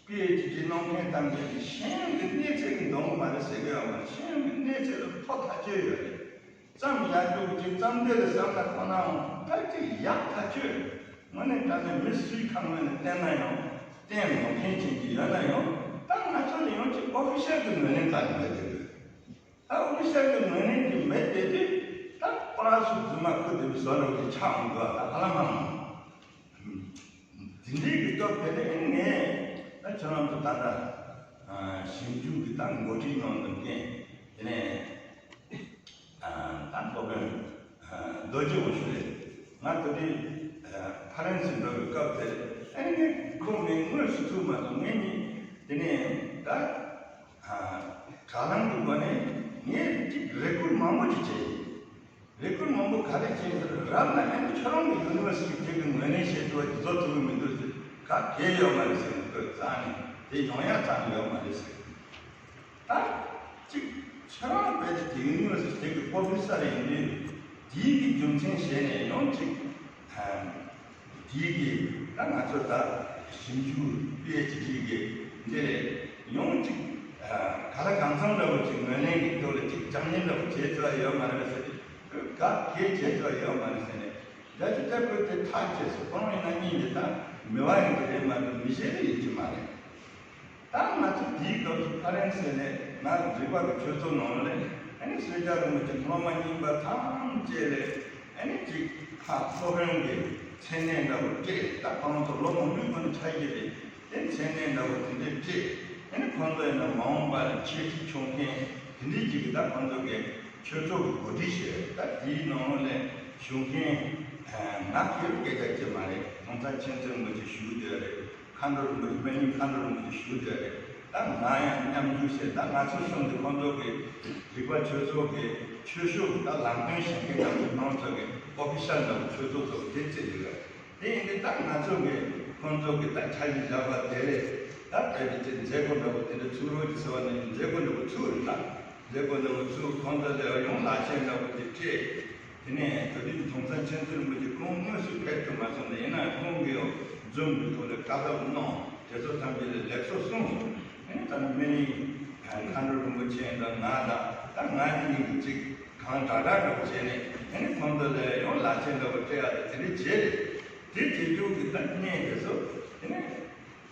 པི་ཨེཆ་ཌི་གནང་མཁན་ཐམས་ཅད་ཀྱིས་ཤེས་ཡོན་གྱི་གནས་ཚད་ཀྱི་འདང་གི་མ་རེད་ཟེར་གི་ཡོད་མ་རེད། ཤེས་ཡོན་གྱི་གནས་ཚད་ལ་མཐོ་ཐག་ཆོད་ཡོད་རེད། བརྩམས་ཡག་རྒྱུ་ཅིག་བརྩམས་དེ་ལ་བསམ་ན་ཁོ་ནའང་ཕལ་ཆེར་ཡག་ཐག་ཆོད། དངོས་གནས་དྲང་གནས་མི་སུའི་ཁ་ངོས་ནས་བལྟས་ན་ཡང་བལྟས་འདང་མཁན་ཅན་ཅིག་ཡོད་ན་ཡང་ད་ང་ཚོ་ལ་ཡང་ཅིག་ཨོ་ཕི་ཤལ་གྱི་ངོས་ནས་བལྟ་ནས་བསྡད་ཡོད། ད་ཨོ་ཕི་ཤལ་གྱི་ངོས་ནས་ཅིག་མེད་བསྡད་དུས་ད་པ་ར་སུ་རྫུན་མ་ཁུ་དེ་བཟོ་འདྲ་བོ་ཅིག་ཆགས་འོང་འདུག་ད་ཧ་ལམ་ཧ་ལམ་དེ་འདྲའི་གི་སྐབས་དེ་ནས་ངས་ད་ཁྱེད་རང་ཚོ་ད་ལྟ་ཞིབ་འཇུག་གི་ད་འགོ་ཁྲིད་ནང་དུ་མཁན་དེ་ནས། ད་སློབ་དཔོན་རྡོ་རྗེ་དབང་ཕྱུག་རེད། ང་དེ་དུས་ཕ་རན་སི་འགྲོ་བའི་སྐབས་དེར་ཨ་ནི་ཁོ་ངས་དངོས་སུ་ཐུག་མ་ཐུབ། ངེད་གཉིས་དེ་ནས་ད་དྲ་ལམ་གྱི་སྒོ་ནས་ངས་ཅིག་རེ་སྐུལ་མང་པོ་ཅིག་བྱས་ཡིན། རེ་སྐུལ་མང་པོ་ག་རེ་བྱས་ཟེར་རབ་ན་ཨ་ནི་ཁྱོད་རང་གི་ཡུ་ནི་ཝར་སི་ཊི་དེ་གི་ངོས་ལེན་བྱེད་ཐུབ་པ་དེ་ཚོ་ཐུབ་ཀྱི་མི་འདུག་ཟེར། ག་གེ་ཡོད་མ་རེད་ཟེར། ཁོས་རྩ་ནས་དེ་ཡོང་ཡ་རྩ་ནས་ཡོད་མ་རེད་ཟེར། ད་གཅིག་ཁྱེད་རང་བས་དེ་ཡུ་ནི་ཝར་སི་ཊི་གི་པོ་རོ་ཕེ་སར་ཡིན་དུས་དེའི་གི་རྒྱུ་མཚན་བྱས་ནས་ཡང་གཅིག་དེའི་གི་ད་ང་ཚོ་ད་ཞིབ་འཇུག་པི་ཨེཆ་ཌི་གི་འདི་ལས་ཡང་གཅིག་ག་ལ་གང་འཚམ་འདྲ་པོ་ཅིག་ངོས་ལེན་གི་ཐོག་ལ་གཅིག་སྦྱང་ཉན་འདྲ་པོ་བྱས་ཐུབ་ཡ་ཡོད་མ་རེད་ཟེར་ཏེ། ག་གེ་བྱས་ཐུབ་ཡ་ཡོད་མ་རེད་ཟེར་ནས་རྒྱ་ཆེ་ལྟ་བུ་དེ་ཐག་བཅད་སོང་། ཁོང་ཡིན་ན་གཉིས་འདི་ད་མི་བ་ཡིན་གི་རེད་མ་གཏོགས་མི་གཞན་ལ་ཡིན་གྱི་མ་རེད། ད་ང་ཚོ་དེའི་སྐབས་སུ་ཕ་རན་སི་ནས་ང་རིག་པ་གི་ཆོས་ཚོགས་ནང་ལས་ཨ་ནི་གསོལ་ཇ་རིན་པོ་ཆེ་སློབ་མ་རྙིང་པ་ཐམས་ཅད་ལས་ཨ་ནི་གཅིག་ཁ་སློབ་དཔོན་གྱི་མཚན་གནས་འདྲ་བོ་སྤྲད། ད་ཁོང་ཚོ་ལོ་མང་པོའི་སྔོན་ནས་ཆགས་ཀྱི་རེད། དེ་མཚན་གནས་འདྲ་བོ་དེ་འདྲས་སྤྲད། ཨ་ནི་ཁོང་ཚོ་ཡིན་ན་མ་འོངས་པ་ལ་འཆད་ཁྲིད་བྱུང་མཁན་དེ་འདྲས་ཅིག་གི་ད་ཁོང་ཚོ་གི་ཆོས་ཚོགས་ཀྱི་གོ་སྒྲིག་བྱས། ད་དེའི་ནང་ལས་བྱུང་མཁན་ང་ཁེར་སྐད་ཆ་ཅིག་མ་རེད། ཁོང་ཚང་མཁྱེན་བརྩེ་རིན་པོ་ཆེ་བཞུགས་བསྡད་རེད། མཁའ་འགྲོ་རིན་པོ་ཆེ་དཔལ་མགོན་མཁའ་འགྲོ་རིན་པོ་ཆེ་བཞུགས་བསྡད་རེད། ད་ང་ཡང་མཉམ་ཞུགས་བྱས། ད་ང་ཚོ་གསུམ་དེ་ཁོང་ཚོ་གི་རིག་པ་ཆོས་ཚོགས་ཀྱི་ཆོས་ཕྱོགས་ཀྱི་ད་ལམ་སྟོན་བྱེད་མཁན་ནང་གི་ཁོང་ཚོ་གི་ཨོ་ཕི་ཤལ་ནང་གི་ཆོས་ཚོགས་ཚོ་དེ་བརྩིས་ཡོད་རེད། དེ་ཡིན་དུས་ད་ང་ཚོ་གི་ ཁོང་ཚོ་གི་ད་འཆར་གཞི་བཞག་པ་དེ་རེད། ད་དཔེ་དེ་ཅིག་མཛད་སྒོ་འདྲ་པོ་དེ་འདྲ་ཚུགས་རོགས་ཀྱི་ཟེར་བ་ནི་མཛད་སྒོ་འདྲ་པོ་ཚུགས་རེད། ད་མཛད་སྒོ་འདྲ་པོ་ཚུགས། ཁོང་ཚོ་ལ་ཡང་ལག་ཁྱེར་འདྲ་པོ་དེ་སྤྲད། དེ་ནས་ད་དུས་གོང་ས་མཁྱེན་བརྩེ་རིན་པོ་ཆེ་ཁོང་དངོས་སུ་ཕེབས་ཐུབ་མ་སོང་ན། ཡིན་ནའང་ཁོང་གིས་ཡང་འཛོམས་ཀྱི་ཐོག་ལ་བཀའ་སློབ་གནང་། དེ་ཚོ་ཐམས་ཅད་ལ་ལེགས་སོ་གསུངས་སོང་། ཨ་ནི་ད་ནི་སྨན་རིན་མཁའ་འགྲོ་རིན་པོ་ཆེ་དང་ང་དང་ད་ང་གཉིས་ཀྱིས་ཅིག་གང་དྲག་དྲག་འདྲ་པོ་བྱས་ནས། ཨ་ནི་ཁོང་ཚོ་ལ་ཡང་ལག་ཁྱེར་འདྲ་པོ་སྤྲད་ཡག་དང་དེ་འདྲ་བྱས་རེད། དེ་བྱེད་རྒྱུ་གི་ད་གནས་དེ་ཚོ་དེ་ནས་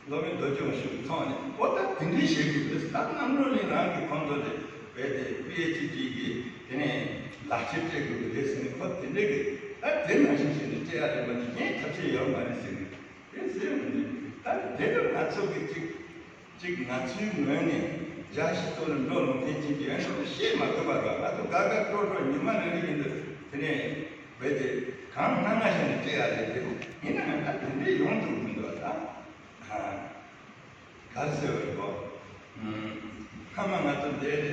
སློབ་དཔོན་རྡོ་རྗེ་དབང་ཕྱུག་གི་ཐོག་ནས་འོ་ད་དེ་འདྲའི་བྱེད་དགོས་རེད། ད་རྣམ་གྲོལ་གླིང་རང་གི་ཁོང་ཚོ་ལ་བས་དེ་པི་ཨེཆ་ཌི་གི་དེ་ནས་ལག་ཁྱེར་སྤྲད་དགོས་ཀྱི་རེད་ཟེར་ནས། ཁོ་དེ་འདྲ་གི་ད་དེ་ནང་བཞིན་བྱས་ནས་སྤྲད་ཡག་རེད་མ་གཏོགས་གཞན་ཐབས་ཤེས་ཡོད་མ་རེད་ཟེར་ནས་དེ་ཟེར་ཡོང་དུས། ད་དེ་ལ་ང་ཚོ་གི་ཅིག་ཅིག་ང་ཚོའི་ངོས་ནས་རྒྱ་ཤི་ཐོག་ལ་འགྲོ་ལོང་མཁན་ཅིག་གི་ཡོན་ཏན་ཤེས་མ་དགོས་པ་རེད། ང་ཚོ་དགའ་དགའ་སྤྲོ་སྤྲོ་ཉི་མ་རེ་རེ་བཞིན་དུ་དེ་ནས་བས་དེ་གང་སྣང་ང་བཞིན་དུ་སྤྲད་ཡག་རེད་དེ། ཡིན་ནའང་ད་དེ་འདྲའི་ཡོང་ཐུབ་མི་འདུག་ད་ག་རེ་ཟེར་བ་རེད་གོ། སྔ་མ་ང་ཚོ་འདི་ལས་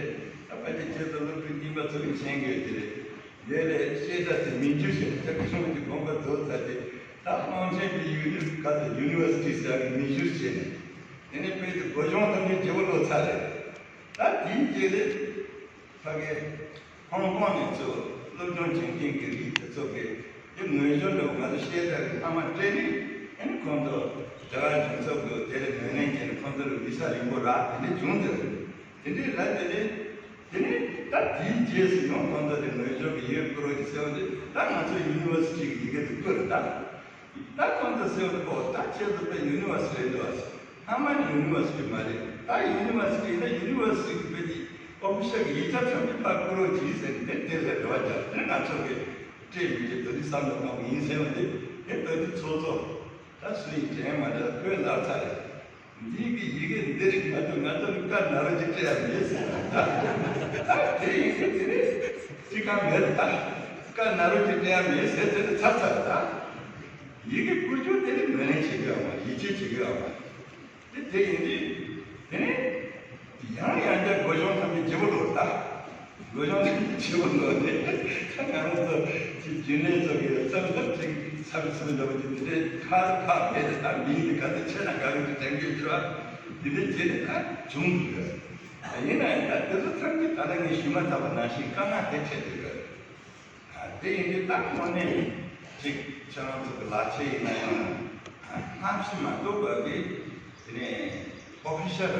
ད་ཕལ་ཆེར་ཁྱེད་ཚོ་སློབ་ཕྲུག་རྙིང་པ་ཚོ་གིས་མཁྱེན་གྱི་ཡོད་དེ་རེད། འདི་ལས་བཤད་གྲྭ་དེ་མིང་བསྒྱུར་བྱས་ནས་སྐྱབས་མགོན་ཆེན་པོ་གི་དགོངས་པ་རྫོགས་ཚར་ཏེ། ད་དབང་ཆེན་གྱི་ཡུ་ནི་ག་ཚོད་ཡུ་ནི་ཝར་སི་ཊི་ཟེར་ཡག་གི་མིང་བསྒྱུར་བྱས་ནས། དེ་ནས་དཔེ་དེ་སྒོ་གཞུང་ཐམས་ཅད་བརྗེ་པོ་ལོག་ཚར་རེད། ད་དེའི་རྗེས་ལ་ཕ་གི་ཧོང་ཀོང་ནས་ཚུར་སློབ་སྦྱོང་བྱེད་མཁན་གྱི་རིགས་དེ་ཚོ་གིས་དེ་ངོས་སྦྱོར་འདྲ་པོ་ང་ཚོ་བཤད་གྲྭ་གི་མཐའ་མ་སྤྲད་ནས། ཨ་ནི་ཁོང་ཚོ་རྒྱ་གར་གཞུང་ཚབ་ཀྱིས་དེ་ལ་ངོས་ལེན་བྱས་ནས་ཁོང་ཚོ་ལ་བི་ས་རིང་པོ་རག་དེ་འདྲ་བྱུང་དེ་རེད། དེ་འདྲའི་ར་དེ་ནས་དེ་ནས་ད་དེའི་རྗེས་སུ་ཡང་ཁོང་ཚོ་དེ་ངོས་སྦྱོར་གྱི་ཡོད་ཀྱི་རེད་ཟེར་བ་དེ། ད་ང་ཚོ་ཡུ་ནི་ཝར་སི་ཊི་གི་ཡི་གེ་དེ་བསྐུར་རེད་ད། ད་ཁོང་ཚོ་ཟེར་བ་དེ་གོ། ད་ཁྱེད་ཚོ་དཔེ་ཡུ་ནི་ཝར་སི་ཊི་རེད་འདུག་བ། སྔ་མ་ནི་ཡུ་ནི་ཝར་སི་ཊི་མ་རེད། ད་ཡུ་ནི་ཝར་སི་ཊི་ཡིན་ན་ཡུ་ནི་ཝར་སི་ཊི་གི་དཔེ་དེ་ཨོ་ཕི་ཤལ་གྱི་ཡིག་ཆ་ཐམས་ཅད་ཕར་བསྐུར་རོགས་གྱིས་ཟེར་ནས་དེ་དེ་ལ་རེ་བ་བརྒྱབ། དེ་ང་ཚོ་གི་སྤྲད་མི་འདུག་ད་དེ་བསམ་བློ་གཏོང་གི་ཡིན་ཟེར་བ་དེ། དེ་ད་དེ་ཚོ་ཚོ་ད་སུ་ཡིན་དྲན་མ་འདྲ་བོད་ལབ་ཚར་རེད། འདི་གི་ཡི་གེ་འདི་རིགས་མ་གཏོགས་ང་ཚོ་ལ་བཀའ་ན་རོ་ཅིག་སྤྲད་ཡག་མེད་ཟེར། ད་དེ་ཡི་གེ་དེ་རིགས་ཅི་གང་མེད་རེད། ད་བཀའ་ན་རོ་ཅིག་སྤྲད་ཡག་མེད་ཟེར་ཟེར་ནས་ཚར་ཚར་རེད། ད་ཡི་གེ་བསྐུར་རྒྱུ་དེ་ནི་ངོས་ལེན་བྱེད་རྒྱུ་ཡོད་མ་རེད། ཡིད་ཆེས་བྱེད་རྒྱུ་ཡོད་མ་རེད། དེ་དེ་ཡིན་དུས་དེ་ནས་ཡང་ཡང་བསྐྱར་སྒོ་གཞུང་ཐམས་ཅད་བརྗེ་པོ་ལོག་རེད། ད། སྒོ་གཞུང་དེ་བྱེད་པོ་ལོག་ནས། ད་ང་རང་ཚོ་ཅིག་རྒྱུན་ལས་ཚོ་གི་བསམ་བློ་ཅིག་ཚབ་ཚུལ་འདྲ་པོ་ཅིག་འདི་འདྲའི་ཁག་ཁག་མེད་དེ། ད་མིང་དེ་ག་ཚོད་ཆེ་ན་ག་གི་དེ་དྲན་གྱི་འགྱུར་བ་འདི་འདྲའི་བྱས་ནས་ད་བྱུང་འདུག་གི། ཡིན་ན་ཡང་ད་དེ་ཚོ་ཐམས་ཅད་ད་ལྟ་ངས་ཞུས་མ་ཐག་པ་ནང་བཞིན་དཀའ་ངལ་དེ་འཕྲད་འདུག་གི། དེ་ཡིན་དུས་ད་དངོས་གནས་ཅིག་ཁྱེད་རང་ཚོ་གི་ལག་ཁྱེར་ཡིན་ན་ཡང་སྔ་ཕྱི་མ་གཏོགས་པ་གི་དེ་ནས་ཨོ་ཕི་ཤལ་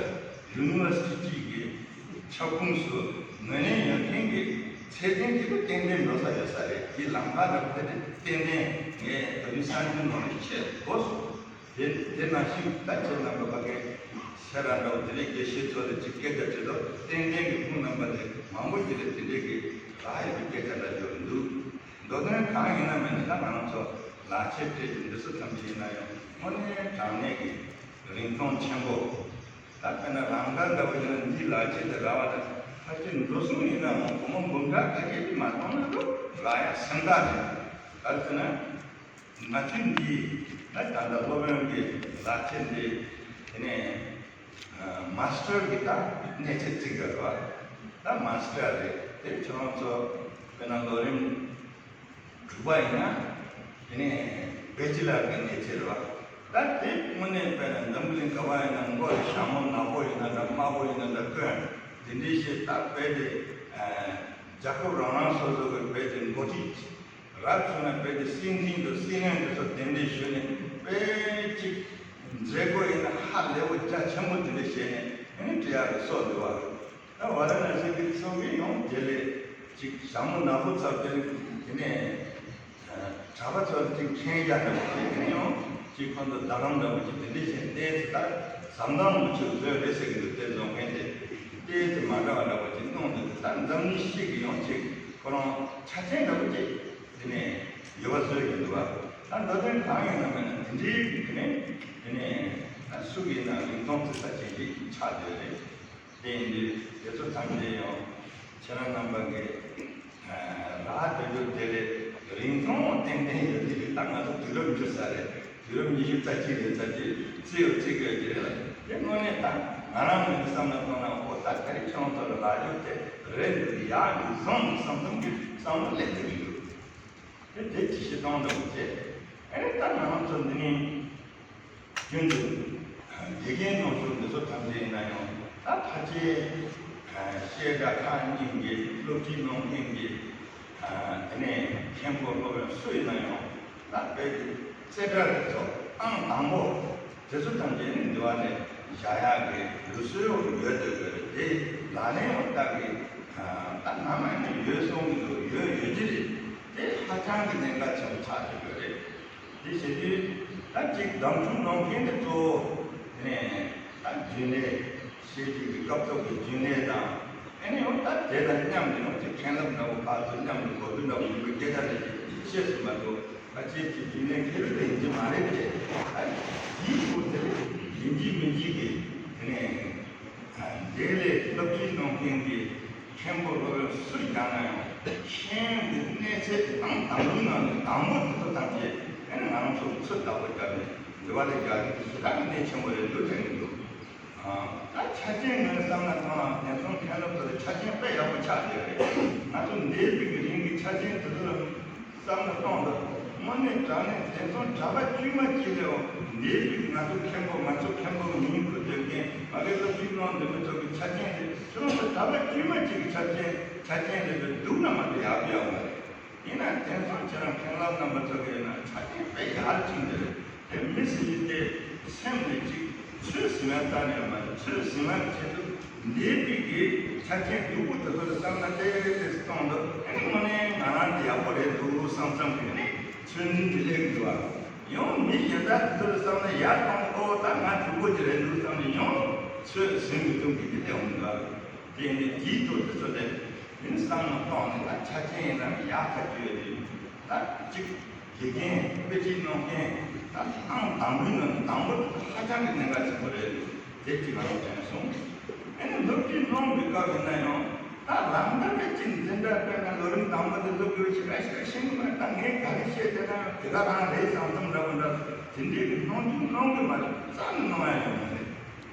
ཡུ་ནི་ཝར་སི་ཊི་གི་ཁྱབ་ཁོངས་སུ་ངོས་ལེན་ཡོད་མཁན་གྱི་ཚད་ལྡན་གྱི་ཏན་ཏན་འགྲོ་ས་ཡོད་ས་རེད། དེའི་ལམ་ཁ་འདྲ་པོ་དེ་ཏན་ཏན་ངས་ད་དུང་གསར་འགྱུར་ནང་ནས་ཤེས་དགོས་སོང་། དེ་དེ་ནང་བཞིན་ད་ཁྱེད་རྣམ་པ་ཕ་གི་སེ་ར་འདྲ་པོ་དེ་འདྲའི་དགེ་བཤེས་ཚོ་ལ་ཅིག་སྐད་ཆ་དྲིས་ལོ། ཏན་ཏན་གྱི་ཁོང་རྣམ་པ་ལས་མང་པོ་ཅིག་ལ་དེ་འདྲའི་གི་རག་ཡོད་པའི་སྐད་ཆ་འདྲ་ཡོད་འདུག་མདོ་དོན་གང་ཡིན་ན་མིན་ན་ད་ང་རང་ཚོ་ལག་ཁྱེར་སྤྲད་ཀྱི་འདི་ཚོ་ཐམས་ཅད་ཡིན་ན་ཡང་དངོས་གནས་དྲང་གནས་ཀྱི་རིན་ཐང་ཆེན་པོ། ད་དཔེར་ན་རང་དགར་འདྲ་པོ་ཡིན་ན་འདིའི་ལག་ཁྱེར་དེ་རག་པ་དང་ཕལ་ཆེར་འགྲོ་སོང་ཡིན་ནའང་སྒོར་མོ་འབུམ་ཕྲག་ཁ་ཤས་ཀྱིས་མ་གཏོང་ན་འགྲོ་རག་ཡ་སེམས་ཐག་རེད། ག་རེ་ཟེར་ན། ང་ཚོའི་འདི་ད་ད་ལྟ་སློབ་དཔོན་གྱི་ལག་ཁྱེར་འདི་དེ་ནས་མ་སི་ཊར་གྱི་ད་གནས་ཚད་བརྩི་དགོས་རེད་བ། ད་མ་སི་ཊར་རེད་དེ། ཁྱོད་རང་ཚོ་དཔེར་ན་ལོ་རིམ་དྲུག་པ་ཡིན་ན་དེ་ནས་བེ་ཅི་ལར་གྱི་གནས་ཚད་རེད་བ། ད་དེ་དངོས་གནས་དཔེར་ན་འཛམ་བུ་གླིང་ག་པར་ཡིན་ན་མགོ་ལ་ཞྭ་མོ་ནག་པོ་ཡིན་ན་འདྲ། དམར་པོ་ཡིན་ན་འདྲ། གོན་དེ་འདྲའི་ཞིག་ད་བས་དེ་རྒྱལ་ཁབ་རང་རང་སོ་སོ་གི་བས་དེ་འགོ་ཁྲིད། རབ་བྱུང་ན་བོད་ཀྱི་སྲིད་འཛིན་དང་སྲིད་བློན་དེ་ཚོ་གདན་འདྲེན་ཞུས་ནས་དཔེ་ཅིག་མཛད་སྒོ་ཡིན་ན་ཧ་ལས་པོ་རྒྱ་ཆེན་པོ་དེ་འདྲ་བྱས་ནས་ཨ་ནི་སྤྲད་ཡག་གི་སྲོལ་འདུག་བ། ད་ཝ་ར་ཎ་སི་གི་ཚོགས་མི་ཡོངས་དེ་ལས་ཅིག་ཞྭ་མོ་ནག་པོ་ཚབ་སྟེ་དེ་ནས་གྲྭ་པ་ཚོ་ལ་ཅིག་མཁྱེན་རྒྱ་འདྲ་པོ་བྱས་ནས་ཡང་ཅིག་ཁོང་ཚོ་རྡ་རམ་འདྲ་པོ་ཅིག་དེ་འདྲ་བྱས་ནས་ཏོག་ཙམ་ད་ཟམ་གདོང་རིན་པོ་ཆེ་བཟོས་རེད་ཟེར་གི་འདུག་དེ་བཟོ་མཁན་དེ་ཏོག་ཙམ་མ་འདྲ་བ་འདྲ་པོ་ཅིག་གནང་འདུག་ད་འཛམ་གླིང་ཤིག་གི་ཡང་ཅིག་ཁོ་རང་ཆ་རྐྱེན་འདྲ་པོ་ཅིག་དེ་ནས་ཡོད་པ་བཟོས་ཡོད་འདུག་བ། ད་མདོ་དོན་གང་ཡིན་ན་མིན་ན་དེ་འདྲའི་གི་དེ་ནས་དེ་ནས་ད་སུ་གི་ཡིན་ན་རིན་ཐང་བརྩི་ས་ཅན་ཅིག་ཆགས་བསྡད་རེད། དེ་ཡིན་དུས་དེ་ཚོ་ཐམས་ཅད་ཡང་ཁྱེད་རང་རྣམ་པ་གི་རག་བསྡད་རྒྱུ་དེ་ལས་རིན་ཐང་ཏན་ཏན་ཡོད་དེ་རེད། ད་ང་ཚོ་དུས་རབས་འགྱུར་ས་རེད། དུས་རབས་ཉི་ཤུ་རྩ་གཅིག་རེད་ཚར་དུས་བརྩི་ཡོད་བརྩི་དགོས་ཀྱི་རེད་ལ། དེ་དངོས་གནས་ད་ང་རང་ངོས་ནས་བསམ་བློ་གཏོང་ན་ཨོ་ད་ག་རེ་ཁྱོད་ཚོ་ལ་རག་རྒྱུ་དེ་རེད་འདུག་ཡག་འདུག་བཟང་འདུག་བསམ་བསམ་གྱི་བསམ་བློ་སླེབས་ཀྱི་རེད་འདུག་དེ་དེ་ཅི་ཞིག་གཏོང་འདྲ་པོ་བྱས། ཨ་ནི་ད་ང་རང་ཚོ་འདི་ནས་ རྒྱུན་དུ་དགེ་རྒན་ནང་བཞུགས་འདི་ཚོ་ཐམས་ཅད་ཡིན་ན་ཡང་ད་ཕལ་ཆེར་བཤད་གྲྭ་ཁག་གཉིས་ཀྱི་སློབ་ཁྲིད་གནང་མཁན་གྱི་དེ་ནས་མཁན་པོ་སློབ་དཔོན་སུ་ཡིན་ན་ཡང་ད་བོད་ཀྱི་རྩེ་གྲ་རེ་ཚོ་ཨང་དང་པོ་དེ་ཚོ་ཐམས་ཅད་ནི་འདི་བ་ནས་བཞག་ཡག་གི་ལུགས་སྲོལ་ཡོད་དེ་དེ་ལག་ལེན་ཡང་བསྟར་གི་ད་སྔ་མ་ནས་ཡོད་སོང་གི་འདུག་ཡོད་ཡོད་ཀྱི་རེད། དེ་ཧ་ཅང་གི་གནད་འགག་ཆེན་པོ་ཆགས་ཡོད་པ་རེད། དེ་བྱེད་དུས་ད་ཅིག་གདམ་འཕྲུལ་གནང་མཁན་དེ་གཙོ་བོ་དེ་ནས་ད་རྒྱུན་ལས་ཤེས་རྒྱུད་ཀྱི་སྐབས་ཐོག་གི་རྒྱུན་ལས་དང་ཨ་ནི་ཡང་ད་དེ་དང་མཉམ་དུ་ཡང་ཅིག་མཁན་སློབ་འདྲ་བོ་ཕར་ཚུར་མཉམ་དུ་གོ་བསྡུར་འདྲ་བོ་ཡིན་པའི་སྐད་ཆ་རེ་ཞིག་བཤད་སྲིད་མ་གཏོགས་ད་ཁྱེད་ཀྱི་རྒྱུན་ལས་མཁས་པ་དེ་ཡིན་གྱི་མ་རེད་དེ། ད་དེའི་སྐོར་དེ་ཡིན་གཅིག་མིན་གཅིག་གི་དེ་ནས། དེ་ལས་སློབ་ཁྲིད་གནང་མཁན་གྱི་མཁན་པོ་སློབ་དཔོན་སུ་ཡིན་ན་ཡང་ཤེས་ཡོན་གྱི་གནས་ཚད་ཨང་དང་པོའི་ནང་ནས་དང་པོ་དེ་ཚོ་ཐམས་ཅད་ཨ་ནི་ང་རང་ཚོ་ཚོད་ལྟ་བུ་བརྒྱབ་ནས་འདི་བ་ལས་རྒྱག་རྒྱུ་དེ་ཞེ་དྲག་གི་གནད་ཆེན་པོ་རེད་འདུག་དྲན་གྱི་འདུག་ད་ཆ་རྐྱེན་ངོས་བསམ་ན་ཐང་དེང་སང་མཁན་སློབ་ཚོ་ལ་ཆ་རྐྱེན་དཔེ་ཡག་པོ་ཆགས་བསྡད་རེད། ང་ཚོ་འདས་པའི་གི་རིང་གི་ཆ་རྐྱེན་དེ་ཚོ་ལ། བསམ་བློ་གཏོང་དང་། དངོས་གནས་དྲང་གནས་དེང་སང་གྲྭ་པ་དཀྱུས་མ་གཅིག་ལས་འོང་འདས་པའི་ང་ཚོ་མཁན་པོ་ང་ཚོ་མཁན་པོ་མིང་བཀོད་དེ་མཁན་མ་གི་སློབ་ཁྲིད་གནང་འདི་མི་ཚོ་གི་ཆ་རྐྱེན་དེ་ཁྱོད་རང་ཚོ་གྲྭ་པ་དཀྱུས་མ་གཅིག་གི་ཆ་རྐྱེན་ཆ་རྐྱེན་ལས་པའི་སྡུག་ན་མ་གཏོགས་ཡག་པོ་ཡག་མ་རེད། ཡིན་ན་དེང་སང་ཁྱེད་རང་མཁན་སློབ་རྣམ་པ་ཚོ་གི་ཡིན་ན་ཆ་རྐྱེན་དཔེ་ཡག་ཅིག་འདི་རེད། དེ་མི་སྲིད་ཡིན་ཏེ་སེམས་ནས་ཅིག་ཚོད་ཟིན་ཡ་ལྟ་ནས་མ་ཚོད་ཟིན་ཡ་ཆེད་དུ་འདས་པའི་གི་ཆ་རྐྱེན་སྡུག་པོ་དེ་ཚོ་ལ་བསམ་ན་ཏེ་ཏེ་གཏོང་འདུག་ཨ་ནི་དངོས་གནས་ང་རང་དེ་ཡག་པོ་རེད་འདུག་བསམ་བསམ་གི་ནི་ཚོད་འཛིན་དེ་སླེབས་འདུག་ཨ་ཡང་མི་གཞན་དག་དེ་ཚོ་ལ་བསམ་ན་ཡར་གཏོང་ཨོ་ད་ང་སྡུག་པོ་དེ་རེད་འདུག་བསམ་ནས་ཡང་ཚོད་ཟིན་གི་འདུག་གི་དེ་སླེབས་འདུག་ཨ། དེ་ནི་དེའི་ཐོག་དེ་ཚོ་ལས་ཡིན་བསམ་ན་གཏོང་ནས་ད་ཆ་རྐྱེན་ཡིན་ན་ཡག་ཐག་ཆོད་རེད། ད་གཅིག་དགེ་རྒན་དཔེ་ཁྲིད་གནང་མཁན་ད་ཨང་དང་པོའི་ནང་ནས་དང་པོ་དེ་ཧ་ཅང་གི་གནད་འགག་ཆེན་པོ་རེད། དེ་གཅིག་ང་རང་དྲན་སོང་། ཨ་ནི་སློབ་ཁྲིད་གནང་བའི་སྐབས་ཡིན་ན་ཡང་ད་རང་ད་དཔེ་ཅིག་འཛིན་གྲྭ་དཔེར་ན་ལོ་རིམ་དང་པོ་དེ་སློབ་དགོས་ཞེ་དྲག་ཞེ་དྲག་ཤེས་ཀྱི་མ་རེད། ད་ངས་ག་རེ་བཤད་བསྡད་ན་དེ་ག་རང་རེད་བསམ་བསམ་འདྲ་བོ་འདྲ་དེ་འདྲའི་གི་སྣང་ཆུང་གནང་གི་མ་རེད། རྩ་ནས་གནང་ཡ་ཡོད་མ་རེད།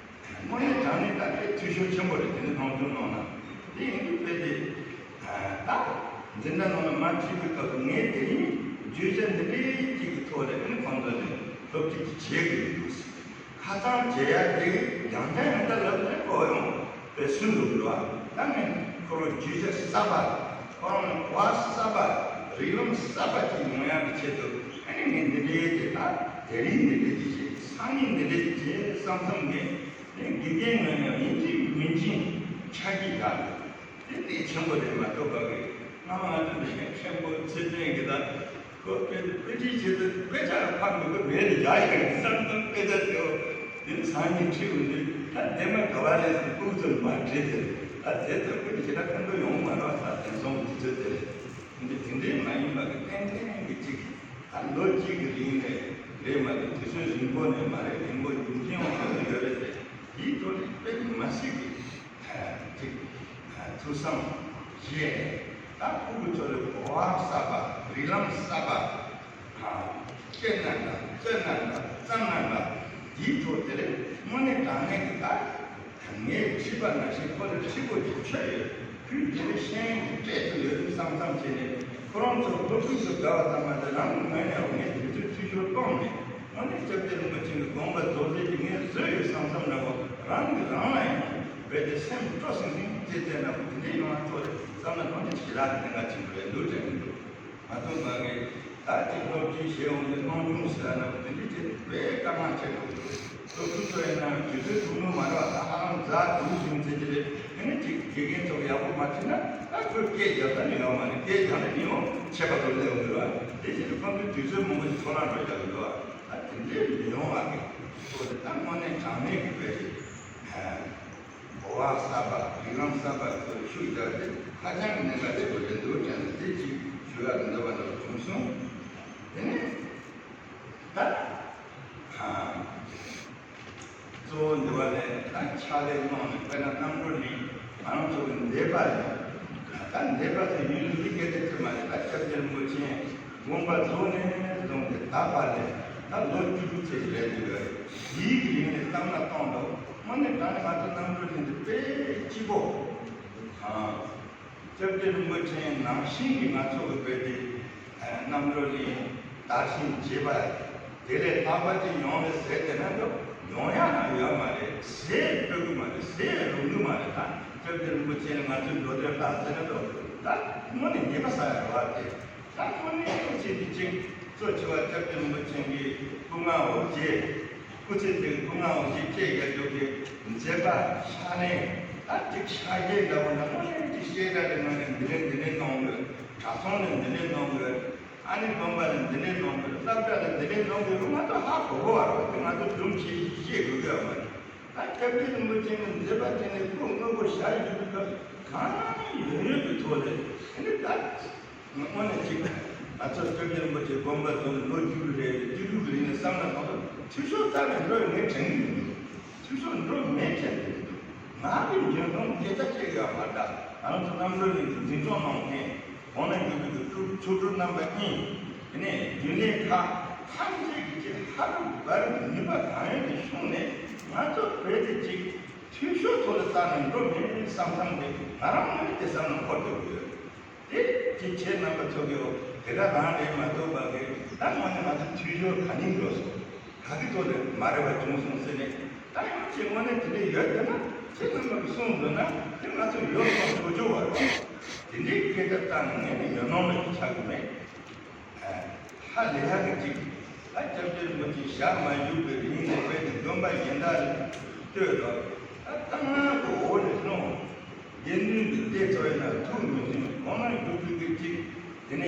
དངོས་གནས་དྲང་གནས་ད་དེ་འཐུས་ཤོར་ཆེན་པོ་རེད། དེ་ནི་སྣང་ཆུང་གནང་ན་དེ་ཡིན་དུས་དཔེ་དེ་ད་འཛིན་གྲྭ་ནང་ལ་མ་ཁྲིད་པའི་སྐབས་སུ་ངས་དེ་རིང་བརྗོད་བྱ་འདི་འདྲའི་གཅིག་གི་ཐོག་ལ་ཨ་ནི་ཁོང་ཚོ་ནས་སློབ་ཁྲིད་ཅིག་བྱེད་དགོས་འདུག་ཁ་སང་བྱེད་ཡ་དེ་ཡང་བསྐྱར་ཡང་བསྐྱར་ལབ་ནས་གོ་ཡོང་བའི་སུན་འདུག་འགྲོ་བ། ད་ངས་ཁོ་རང་བརྗོད་བྱ་གསར་པ་ཁོ་རང་གོ་བ་གསར་པ་རིགས་ལམ་གསར་པ་ཅིག་ཡོང་ཡག་གི་ཆེད་དུ་ཨ་ནི་ངས་འདི་འདྲའི་དེ་ད་དེ་རིང་འདི་འདྲའི་ཅིག་བྱེད་སང་ཉིན་འདི་འདྲའི་ཅིག་བྱེད་བསམ་བསམ་ངས། ངས་དགེ་རྒན་ངོས་ནས་ཡིན་གཅིག་མིན་གཅིག་ཆ་རྒྱུས་ཡོད། དེ་གནད་ཆེན་པོ་རེད་མ་གཏོགས་པ་གི་སྔ་མ་ང་ཚོ་འདི་མཁན་པོ་ཚེ་བརྟན་གྱི་ད་ཁོ་དཔེ་དཔེ་ཁྲིད་བྱེད་དུས་དཔེ་ཆ་ཕར་མི་དགོས་མེད་ནས་ཡག་ཡག་གི་བསམ་བསམ་དཔེ་ཆ་དེའོ་དེ་ནི་སང་ཉིན་ཁྲིད་འོང་དུས་ད་འདས་མ་ག་བ་རེད་ཟེར་ཕུགས་ཚོད་མ་བྲིས་ཏེ་ད་དེ་ལྟར་ཁོ་ནི་ཞེ་དྲག་ཕན་ཐོགས་ཡོང་མ་རེད་བ། ད་དེང་སང་དུས་ཚོད་དེ་རེད། འདི་དེ་འདྲའི་མ་ཡིན་པ་གི་ཏན་ཏན་གི་གཅིག་ད་ལོ་གཅིག་གི་རིང་ནས་རེད་མ་གཏོགས་དུས་ཚོད་རིང་པོ་ནས་མ་རེད། རིང་པོ་ཡུན་རིང་བ་ཡོད་རེད་དེ། དེའི་ཐོག་ནས་དཔེ་མི་སྲིད་གི་ཅིག་ཐུགས་བསམ་བཞེས་ནས་ད་ཕྲུ་གུ་ཚོ་ལ་གོ་བ་གསར་པ་རིགས་ལམ་གསར་པ་སྐྱེ་ན་འདྲ་རྩེ་ན་འདྲ་བརྩམས་ན་འདྲ་དེའི་ཐོག་དེ་ལས་དངོས་གནས་དྲང་གནས་ཀྱི་ད། ངས་ཁྲིད་པ་ནང་བཞིན་ཁོ་ལ་ཁྲིད་དགོས་ཀྱི་ཆོད་ཡོད། ཁོས་འདི་ལ་ཤེས་ཡོན་གྱི་སྤྲད་ཐུབ་ཡོད་རེད་བསམ་བསམ་བྱས་ནས་ཁོ་རང་ཚོ་སློབ་ཕྲུག་ཚོ་དགའ་བ་ཙམ་མ་ཟད་རང་གི་ངོས་ནས་ངས་དུས་ཚོད་འཐུས་ཤོར་གཏོང་མེད། དངོས་གནས་སྐྱབས་རྗེ་རིན་པོ་ཆེ་གི་དགོངས་པ་རྫོགས་མཛད་ཀྱི་ངས་བཟོས་ཡོད་བསམ་བསམ་འདྲ་བོ་རང་གིས་རང་ལ་ཡང་རྦད་དེ་སེམས་སྤྲོ་སིང་སིང་བྱས་བསྡད་འདྲ་བོ་དེ་འདྲའི་ཡོང་བ་ཐོག་རེད་བསམ་ན་དོན་དེ་ཞེ་དྲག་གི་གནད་འགག་ཆེན་པོ་རེད་འདུག་དྲན་གྱི་འདུག་མ་གཏོགས་མ་གི་ད་ཅིག་སློབ་ཁྲིད་བྱེད་འོང་དུས་སྣང་ཆུང་ཟེར་ན་དེ་འདྲ་ཅིག་དཔེ་དཀའ་ངལ་ཆེ་འགྲོ་གི་འདུག་སློབ་ཕྲུག་ཚོ་ཡིན་ན་དུས་ཚོད་ཐུང་ཐུང་མ་རེད་བ། ད་ཧ་ལམ་ཟླ་དྲུག་བཞི་ཚེ་གཅིག་རེད། དེ་ནས་ཅིག་དགེ་རྒན་ཚོ་གི་ཡག་པོ་མ་ཁྲིད་ན་ད་ཁོས་སྐད་རྒྱབ་ད་ནི་ཡོད་མ་རེད། སྐད་རྒྱབ་ན་ནི་ཡང་ཆད་པ་ཚོ་སླེབས་འོང་གི་རེད་བ། དེ་བཞིན་དུ་ཁོང་ཚོའི་དུས་ཚོད་མང་པོ་ཞིག་འཕྲོ་བརླག་འགྲོ་རྒྱག་གི་རེད་བ། ད་དེ་འདྲའི་མི་ཡོང་བ་གི་ཐོག་ནས་ད་དངོས་གནས་དྲང་གནས་ཀྱི་དཔེ་རེད། གོ་བ་གསར་པ་རིགས་ལམ་གསར་པ་ཚོར་ཤུགས་རྒྱག་རྒྱུ་ཧ་ཅང་གི་གནད་འགག་ཆེན་པོ་རེད་འདུག་དྲན་ནས་དེ་གཅིག་ཞུ་ཡག་གི་འདོད་པ་འདྲ་བོ་བྱུང་སོང་། དེ་ནས་ད་གཙོ་བོ་འདི་བ་ལས་ད་ཕྱག་ལས་གནང་ནས་དཔེར་ན་རྣམ་གྲོལ་གླིང་ང་རང་ཚོ་གི་འདས་པ་ལས་ད་འདས་པ་ཚོ་ཡུན་རིང་པོའི་སྐད་ཆ་དེ་མ་རེད། ད་སྐྱབས་རྗེ་རིན་པོ་ཆེ་དགོངས་པ་རྫོགས་ནས་བཟུང་སྟེ་ད་བར་ལས་ད་ལོ་བཅུ་དྲུག་ཙམ་རེད་འདུག་ག་དེའི་གི་རིང་ནས་བསམ་བློ་གཏོང་དང་། དངོས་གནས་དྲང་གནས་ང་ཚོ་རྣམ་གྲོལ་གླིང་འདི་དཔེ་སྐྱིད་པོ། ཨ། སྐྱབས་རྗེ་རིན་པོ་ཆེ་ནང་བཞིན་གྱི་ང་ཚོ་གི་དཔེ་དེ་རྣམ་གྲོལ་གླིང་དར་ཞིང་རྒྱས་པ་ དེ་ལས་ལྷག་པ་ཅིག་ཡོང་རེད་ཟེར་བསྡད་ན་འདུག་ཡོང་ཡ་ན་ཡོད་མ་རེད། ཟས་སྤྲོད་གི་མ་རེད། ཟས་རུང་གི་མ་རེད། ད་སྐྱབས་རྗེ་རིན་པོ་ཆེ་ནས་ང་ཚོའི་འགྲོ་དོན་ལྟ་ཟེར་ན་འདུག་ད་དངོས་གནས་ཉེས་པ་བསགས་ཡ་རེད་བ་དེ། ད་དངོས་གནས་སྐུ་ཚེ་འདི་ཅིག་གཙོ་ཆེ་བ་སྐྱབས་རྗེ་རིན་པོ་ཆེ་གི་སྐུ་ངལ་འོ་བརྗེད། སྐུ་ཚེ་དེ་གི་སྐུ་ངལ་འོ་བརྗེད་བཅས་རྒྱ་མཚོ་གི་མཛད་པ་ཕྱག་ལེན། ད་ཅིག་ཕྱག་རྗེས་འདྲ་བོ་འདྲ་དངོས་གནས་ཅིག་བཤད་གྲྭ་རེ་ནང་ནས་འདི་ལས་འདི་ལས་གནང་དགོས། གྲྭ་ཚང་ནས་འདི་ལས་གནང་དགོས། ཨ་ནི་དགོན་པ་ལ་འདི་ལས་གནང་དགོས། སློབ་གྲྭ་ལ་འདི་ལས་གནང་དགོས། ང་ཚོ་ཧ་གོ་གོ་བ་རེད། དེ་ང་ཚོ་སྒྲུང་ཞིག་བཤད་དགོས་ཀྱི་ཡོད་མ་རེད། ད་སྐྱབས་རྗེ་རིན་པོ་ཆེ་ནས་མཛད་པ་དེ་ནས་སྐུ་དངོས་པོ་ཞལ་བཞུགས་པའི་སྐབས་གང་ཡོད་ཡོད་ཀྱི་ཐོག་ལས་ཨ་ནི་ད་དངོས་གནས་ཅིག་ང་ཚོ་སྐྱབས་རྗེ་རིན་པོ་ཆེ་དགོངས་པ་རྫོགས་ནས་ལོ་བཅུ་དྲུག་རེ་རེ་བཅུ་དྲུག་གི་རིང་ལ་བསམ་བློ་གཏོང་སྐབས་འཐུས་ཤོར་རྩ་ནས་འགྲོ་ཡོད་ངས་དྲན་གྱི་མི་འདུག་འཐུས་ཤོར་འགྲོ་མེད་དྲན་གྱི་མི་འདུག་ང་གི་འཇོན་ཐང་སྐད་ཆ་བཤད་ཡོད་མ་རེད། ད་ང་ཚོ་རྣམ་གྲོལ་གླིང་གི་འཛིན་སྐྱོང་གནང་མཁན་གོང་ན་བཞུགས་པའི་གི་ཆོ་ཆོ་འཕྲུལ་རྣམ་པ་གཉིས། དེ་ནས་རྒྱུན་ལས་ཁག་ཐམས་ཅད་ཀྱི་ཅིག་ཧ་རུ་བ་རུ་ནུས་པ་གང་ཡོད་ཀྱི་ཤུགས་ནས་ང་ཚོ་བོད་དེ་ཅིག་འཐུས་ཤོར་ཐོག་ལ་བཏང་ནས་འགྲོ་མེད་བསམ་བསམ་དེ་ང་རང་ངོས་ནས་དེ་བསམ་བློ་འཁོར་སྡོད་ཀྱི་ཡོད། དེ་ཅིག་ཁྱེད་རྣམ་པ་ཚོ་གིས་དེ་ག་རང་རེད་མ་གཏོགས་པ་གི་ད་ངོས་ནས་ང་ཚོ་འཐུས་ཤོར་ག་ནས་འགྲོ་སོང་། ག་གི་ཐོག་ནས་མ་རེད་པ་བྱུང་སོང་ཟེར་ནས་ད་ཡང་ཅིག་དངོས་གནས་དེ་འདྲ་ཡོད་དེ་ན་ཁྱེད་རྣམ་པ་གིས་གསུངས་འདུག་ན་དེ་ང་ཚོ་ཡོད་སོང་ཆོག་ཆོག་བ་རེད། དེ་འདྲའི་སྐད་ཆ་བཏང་ནས་ངས་ནི་ཉོན་མོངས་མེད་ཀྱི་ཆགས་ཀྱི་མེད། ཧ་ལས་ཡག་གི་ཅིག་ད་སྐྱབས་རྗེ་རིན་པོ་ཆེ་ཞལ་མ་བཞུགས་པའི་རིང་ལ་དཔེ་དེ་དགོན་པ་གཞན་དག་ལ་ལྟོས་དང་ད་ལྟ་ང་གི་འོག་ནས་སོང་། དགེ་འདུན་གྱི་སྡེ་ཚོ་ཡིན་ན་ཐུགས་མི་མཐུན། གོང་ན་བཞུགས་པའི་གི་ཅིག་དེ་ནས་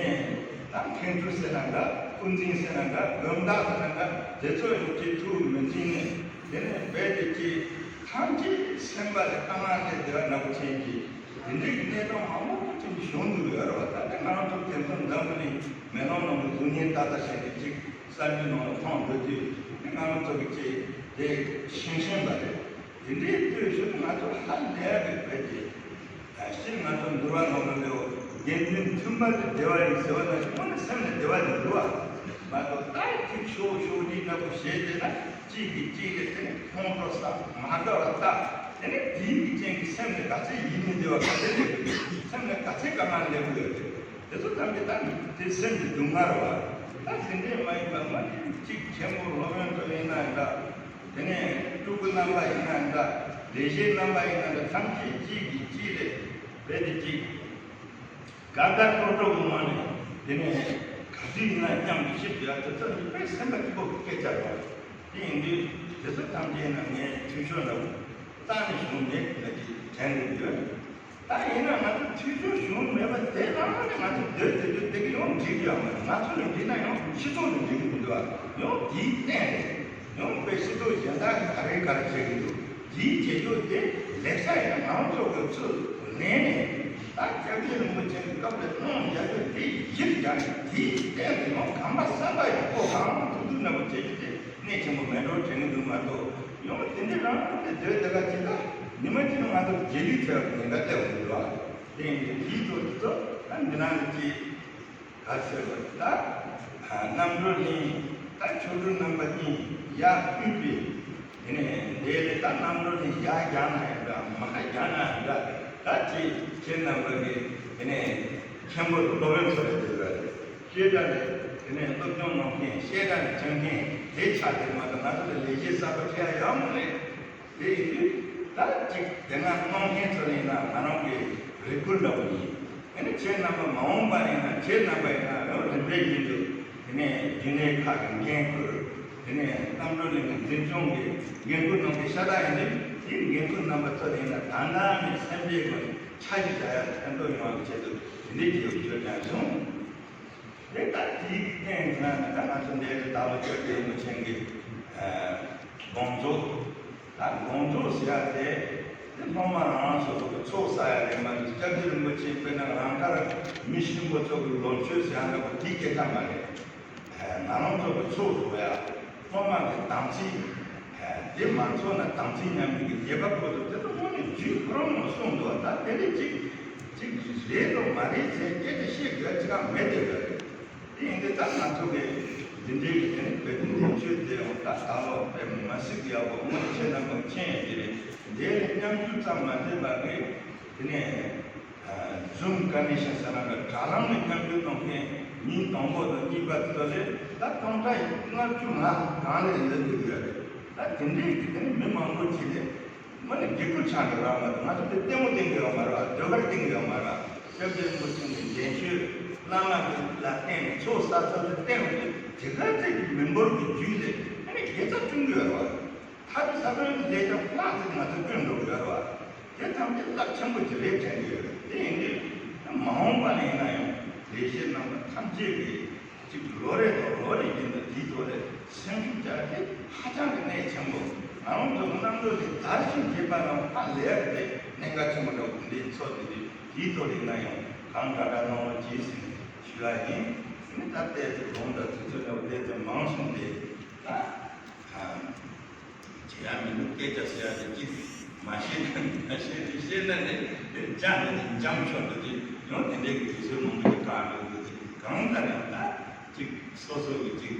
ད་མཁན་ཟུར་ཟེར་ན་འདྲ། དབུ་འཛིན་ཟེར་ན་འདྲ། དགོན་བདག་ཟེར་ན་འདྲ། དེ་ཚོ་ཡང་ཅིག་ཐུགས་མི་མཐུན་ནས་དེ་ནས་རྦད་དེ་ཅིག་ཐམས་ཅད་སེམས་པ་ལས་དཀའ་ངལ་སླེབས་བསྡད་པ་འདྲ་པོ་ཅན་གྱི་དེ་འདྲའི་གི་གནས་སྟངས་མང་པོ་ཅིག་བྱུང་འདུག་ཡོད་རེད་བ། ད་ལྟ་ང་རང་ཚོ་དེང་སང་འཛམ་བུ་གླིང་མེ་ལོང་ནང་གི་གཟུགས་བརྙན་ཏག་ཏག་བྱས་ནས་ཅིག་གསར་འགྱུར་ནང་ལ་མཐོང་འགྲོ་དུས་དེ་ང་རང་ཚོ་གི་ཅིག་དེ་ཤེས་ཤེས་པ་རེད། དེ་འདྲའི་ལྟོས་ཞུ་ང་ཚོ་ཧ་ལས་རེད་བས་ཀྱི། སྤྱིར་ང་ཚོ་འདུལ་བ་ནང་ལ་ལེའུ་དགེ་འདུན་མཐུན་པ་ལ་བདེ་བ་ཡིན་ཟེར་བ་ན་དངོས་གནས་སེམས་ལ་བདེ་བ་ཡིན་འདུག་བ། མ་གཏོགས་ད་ཅིག་ཤོག་ཤོག་འདི་ལྟ་བུ་བྱས་བསྡད་ན་གཅིག་གིས་གཅིག་ལ་དེ་ནས་ཁོང་ཁྲོ་ཟ་མ་དགའ་བ་ལྟ། དེ་ནས་དེའི་གི་རྐྱེན་གྱིས་སེམས་ལ་ག་ཚད་ཡིད་མི་བདེ་བ་ག་ཚད་སླེབས་ཡོད་རེད། སེམས་ལ་ག་ཚད་དཀའ་ངལ་སླེབས་ཡོད་རེད། དེ་ཚོ་ཐམས་ཅད་ད་དེ་སེམས་ཀྱི་སྡུག་བསྔལ་རེད་བ། ད་དེ་འདྲས་མ་ཡིན་པ་མ་གཏོགས་གཅིག་མཁན་པོ་སློབ་དཔོན་ཚོ་ཡིན་ན་འདྲ། དེ་ནས་སྤྲུལ་སྐུ་རྣམ་པ་ཡིན་ན་འདྲ། ལས་བྱེད་རྣམ་པ་ཡིན་ན་འདྲ། ཐམས་ཅད་གཅིག་གིས་གཅིག་ལ་རྦད་དེ་གཅིག་དགའ་དགའ་སྤྲོ་སྤྲོ་གི་ངང་ནས་དེ་ནས་ག་དུས་ཡིན་ན་མཉམ་དུ་ཞིབ་ཏུ་ཡར་ཐོན་ཐོན་ནས་དཔེ་སེམས་པ་སྐྱིད་པོ་གི་སྐད་ཆ་རེད། དེ་ཡིན་དུས་དེ་ཚོ་ཐམས་ཅད་ཡིན་ན་ངས་འཐུས་ཤོར་འདྲ་བོ་རྩ་ནས་བྱུང་མེད་ལབ་ཀྱི་དྲན་གྱི་ཡོད། ད་ཡིན་ན་ང་ཚོ་འཐུས་ཤོར་བྱུང་མེད་པ་དེ་རང་ནས་ང་ཚོ་སྡོད་དེ་སྡོད་དེ་གི་ཡང་འགྲིག་གི་ཡོད་མ་རེད། ང་ཚོ་ལ་འགྲིག་ན་ཡང་སྤྱི་ཚོགས་ལ་འགྲིག་གི་མི་འདུག་ཨ། ཡང་དེའི་སྟེང་ནས་ཡང་དཔེ་སྤྱི་ཚོགས་གཞན་དག་གི་ག་རེ་ག་རེ་བྱེད་ཀྱི་འདུག་དེའི་བྱེད་ཕྱོགས་དེ་ལེགས་ཆ་ཡིན་ན་ང་ཚོ་གི་ཚུར་ལེན་ནས་ད་སྐྱབས་རྗེ་རིན་པོ་ཆེ་གི་སྐབས་ལ་གནང་བཞག་རྒྱུ་དེ་གཞིར་བཞག་ནས་དེའི་སྟེང་དུ་ཡང་གོམ་པ་གསར་པ་ཡག་པོ་གང་ཐུབ་ཐུབ་འདྲ་པོ་བྱེད་རྒྱུ་དེ་གནད་ཆེན་པོ་མེད་འགྲོ་དྲན་གྱི་འདུག་མ་གཏོགས། ཡང་དེ་འདྲ་རང་དེ་སྡོད་དེ་ག་ཅི་ད་ཉི་མ་གཅིག་ང་ཚོ་རྗེས་ལུས་ཐེབས་པའི་ཉེན་ཁ་སླེབས་འོང་གི་འདུག་ཨ། དེ་ཡིན་དུས་དེའི་ཐོག་དེ་ཚོ་ད་འདི་ནང་ལ་ཅི་ག་ཟེར་བ་ད་རྣམ་གྲོལ་གླིང་ད་ཆོ་འཕྲུལ་རྣམ་པ་གཉིས་ཡར་བསྐུལ་བས། དེ་ནས་འདི་ལས་ད་རྣམ་གྲོལ་གླིང་ཡར་རྒྱག་ན་ཡང་འདྲ་མར་རྒྱག་ན་ཡང་འདྲ། ད་ཅི་ཁྱེད་རྣམ་པ་གི་དེ་ནས་མཁན་པོ་སློབ་དཔོན་ཚོ་ལ་དེ་རེད། བཤད་གྲྭ་ནས་དེ་ནས་སློབ་སྦྱོང་གནང་མཁན་བཤད་གྲྭ་ནས་སྦྱང་མཁན་དེ་ཆགས་དེ་མ་གཏོགས་ང་ཚོ་ལ་ལས་བྱེད་གསར་པ་ཁྱེད་ཡང་མ་རེད། དེ་ཡིན་དུས་ད་ཅིག་དེ་སྔ་གནང་མཁན་ཚོ་ཡིན་ན་ང་རང་གི་རེ་སྐུལ་འདྲ་པོ་ཡིན། དེ་ནས་ཁྱེད་རྣམ་པ་མ་འོངས་པ་ཡིན་ན་ཁྱེད་རྣམ་པ་ཡིན་ན་ཡང་རིམ་པས་ཡིན་དུས་དེ་ནས་རྒྱུན་ལས་ཁག་གི་འགན་ཁུར། དེ་ནས་རྣམ་གྲོལ་གླིང་གི་འཛིན་སྐྱོང་གི་འགན་ཁུར་གནང་མཁན་ཤ་སྟག་ཡིན་དུས་དེའི་འགན་ཁུར་རྣམ་པ་ཚོ་ཡིན་ན་ད་ལྟ་ནས་སེམས་པའི་སྒོ་ནས་འཆར་གཞི་བཞག་ཡ་ཕན་ཐོགས་ཡོང་བའི་ཆེད་དུ་དེ་འདྲའི་སྐྱེས་བུ་ཡོད་ཀྱང་བྱུང་། དེ་ལྟར་དེའི་སྟེང་ན་ད་ང་ཚོ་འདས་པའི་ད་ལོ་བཅོ་བརྒྱད་མོ་ཆེན་གྱི་དགོངས་རྫོགས། ད་དགོངས་རྫོགས་ཟེར་ཡ་དེ་དེ་སློབ་མ་རང་རང་སོ་སོ་གི་ཚོགས་བསགས་ཡ་རེད་མ་གཏོགས་སྐྱབས་རྗེ་རིན་པོ་ཆེ་དཔེར་ན་རང་དགར་མི་གཤིན་པོ་ཚོ་གི་ལོ་མཆོད་ཟེར་ཡ་འདྲ་པོ་དེའི་སྐད་ཆ་མ་རེད། ང་རང་ཚོ་གི་ཚོགས་རྫོགས་ཡ། སློབ་མ་གི་དམ་ཚིག་དེ་མ་ཚོགས་ན་དམ་ཚིག་ཉམས་ལེན་གྱི་ཉེས་པ་ཁོ་ཚོ་དེ་ཚོ་དངོས་གནས་རྒྱུད་ཁོ་རང་ནང་གསུངས་འདུག་ད་དེ་འདྲ་ཅིག་ཅིག་རེད་དོ་མ་རེད་ཟེར་སྐད་ཆ་བཤད་དགོས་ཅི་གང་མེད་དེ་རེད། དེ་ཡིན་དུས་ད་ང་ཚོ་གི་འདི་འདྲའི་གི་དེ་ནི་བོད་ཀྱི་ལོ་མཆོད་དེ་ཡང་ད་ད་ལོ་དཔེ་མ་སྲིད་ཡག་པོ་དངོས་ཆེ་རྣམ་པ་མཁྱེན་ཡ་དེ་རེད། འདི་ལ་མཉམ་ཞུགས་ཙམ་མ་འདྲེས་པ་གི་དེ་ནས་Zoom connection ཟེར་ན་འདྲ་དྲ་ལམ་ནས་མཉམ་ཞུགས་གནང་མཁན་ ཉིན་དང་པོ་དང་གཉིས་པ་དེ་ཚོ་ལས་ད་སྟོང་ཕྲག་ལྔ་བཅུ་ང་གང་ལས་ལས་འདུག་ཡོད་རེད། ད་དེ་འདྲའི་གི་དེ་ནི་མི་མང་པོ་ཅིག་ལས་མ་ནི་སྒེར་ཁུར་ཆགས་འགྲོ་ར་མ་རེད། ང་ཚོ་དེ་ལྟད་མོ་བསྟན་གི་ཡོད་མ་རེད། ཟློས་གར་བསྟན་གི་ཡོད་མ་རེད། སྐྱབས་རྗེ་རིན་པོ་ཆེ་ནས་འདྲེན་བྱོན་བླ་མ་གི་ལ་བརྟེན་ནས་ཚོགས་བསགས་ཚོགས་ལ་བརྟེན་ནས་དེ་ག་ཚད་ཀྱི་མི་འབོར་གྱི་རྒྱུད་ལས་ཨ་ནི་དགེ་རྩ་བསྐྲུན་གི་ཡོད་རེད་བ། ཐབས་ས་བོན་ལས་ཀྱང་ལྷག་ཙམ་ང་ཚོ་བསྐྲུན་འགྲོ་གི་ཡོད་རེད་བ། དེ་ཐམས་ཅད་རླབས་ཆེན་པོ་ཅིག་རེད་དྲན་གི་ཡོད་རེད། དེ་ཡིན་དུས་མ་འོངས་པ་ལ་ཡིན་ན་ཡང་ལས་བྱེད་རྣམ་པ་ཐམས་ཅད་ཀྱིས་གཅིག་ལོ་རེ་དང་ལོ་རེ་བཞིན་དུ་དེའི་ཐོག་ལ་སེམས་ཤུགས་བརྒྱབ་སྟེ་ཧ་ཅང་གི་གནད་ཆེན་པོ། ང་རང་ཚོ་རྣམ་གྲོལ་དེ་དར་ཞིང་རྒྱས་པ་ལ་ཧ་ལས་ཡག་དེ་གནད་འགག་ཆེན་པོ་འདྲ་བོ་དེ་འདྲའི་ཚོགས་དེ་དུས་དེའི་ཐོག་ལ་ཡིན་ན་ཡང་གང་དྲག་དྲག་གནང་རོགས་གྱིས་ཟེར་ནས་ཞུ་ཡ་ཡིན། ཨ་ནི་ད་ལྟའི་དུས་གོང་དང་དུས་ཚོད་འདྲ་བོ་དེ་ཚོ་མང་སོང་སྟེ་ད། བྱེད་ཡ་མི་འདུག་སྐད་ཆ་ཟེར་ཡ་དེ་གཅིག་མ་ཤེས་ན་མ་ཤེས་ཏེ་ཤེས་ན་ནི་དེ་འཇམ་ནི་འཇམ་ཤོར་འདུག་དེ་ཡང་དེ་འདྲའི་གི་དུས་ཚོད་མང་པོ་ཞིག་བཀག་འགྲོ་འདུག་དེ་གང་ལྟར་ཡང་ད་གཅིག་སོ་སོ་གི་གཅིག་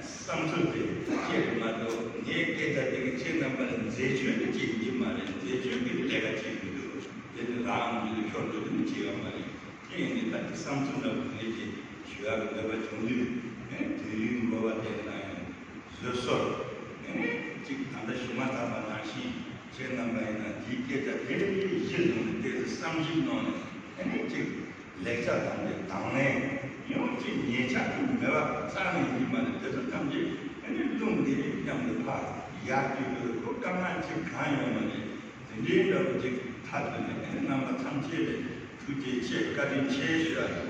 བསམ་ཚུལ་དེ་བཅད་དུ་མ་གཏོགས་ངའི་སྐད་ཆ་དེ་གི་ཁྱེད་རྣམ་པ་ལ་འཛད་སྤྱོད་ཀྱི་བྱེད་ཀྱི་མ་རེད། འཛད་སྤྱོད་ཀྱི་ལས་ཀ་བྱེད་ཀྱི་འདུག་དེ་ནི་རང་གི་ཤོར་འདུག་དེ་ནི་བྱེད་ཡ་མ་རེད། དེ་ཡིན་དུས་ད་གི་བསམ་ཚུལ་འདྲ་བོ་དེ་འདྲ་ཞིག་ཞུ་ཡ་གི་འདོད་པ་བྱུང་དུས་དུས་ཡུན་འགོར་བ་དེ་ན་ཡང་། བཟོད་གསོལ། ཨེ་ནས་གཅིག་ད་ལྟ་ཞུ་མ་ཐག་པ་ནང་བཞིན་ཁྱེད་རྣམ་པ་ཡིན་ན་དེའི་སྐད་ཆ་དེ་གཞི་བཟུང་ནས་ཏོག་ཙམ་བསམ་ཞིབ་གནང་ནས་ཨེ་ནས་གཅིག་ལེགས་ཆ་དང་པོའི་དང་ལེན་ཡང་གཅིག་ཉེས་ཆད་དུ་མེད་པ་རྩ་ནས་ཡིན་མ་རེད། དེ་ཚོ་ཐམས་ཅད་ཨེ་ནས་རླུང་འདི་མཉམ་དུ་ཕར་ཡར་བསྐྱོད་དགོས། ཁོ་དཀའ་ངལ་གཅིག་གང་ཡོད་མ་རེད། དེ་འདྲའི་འདྲ་བོ་གཅིག་ཐག་ཐུག་ནས་ཨེ་ནས་རྣམ་པ་ཐམས་ཅད་ལ་ཐུགས་རྗེ་ཆེ་བཀའ་དྲིན་ཆེ་ཞུ་ཡ་ཡིན།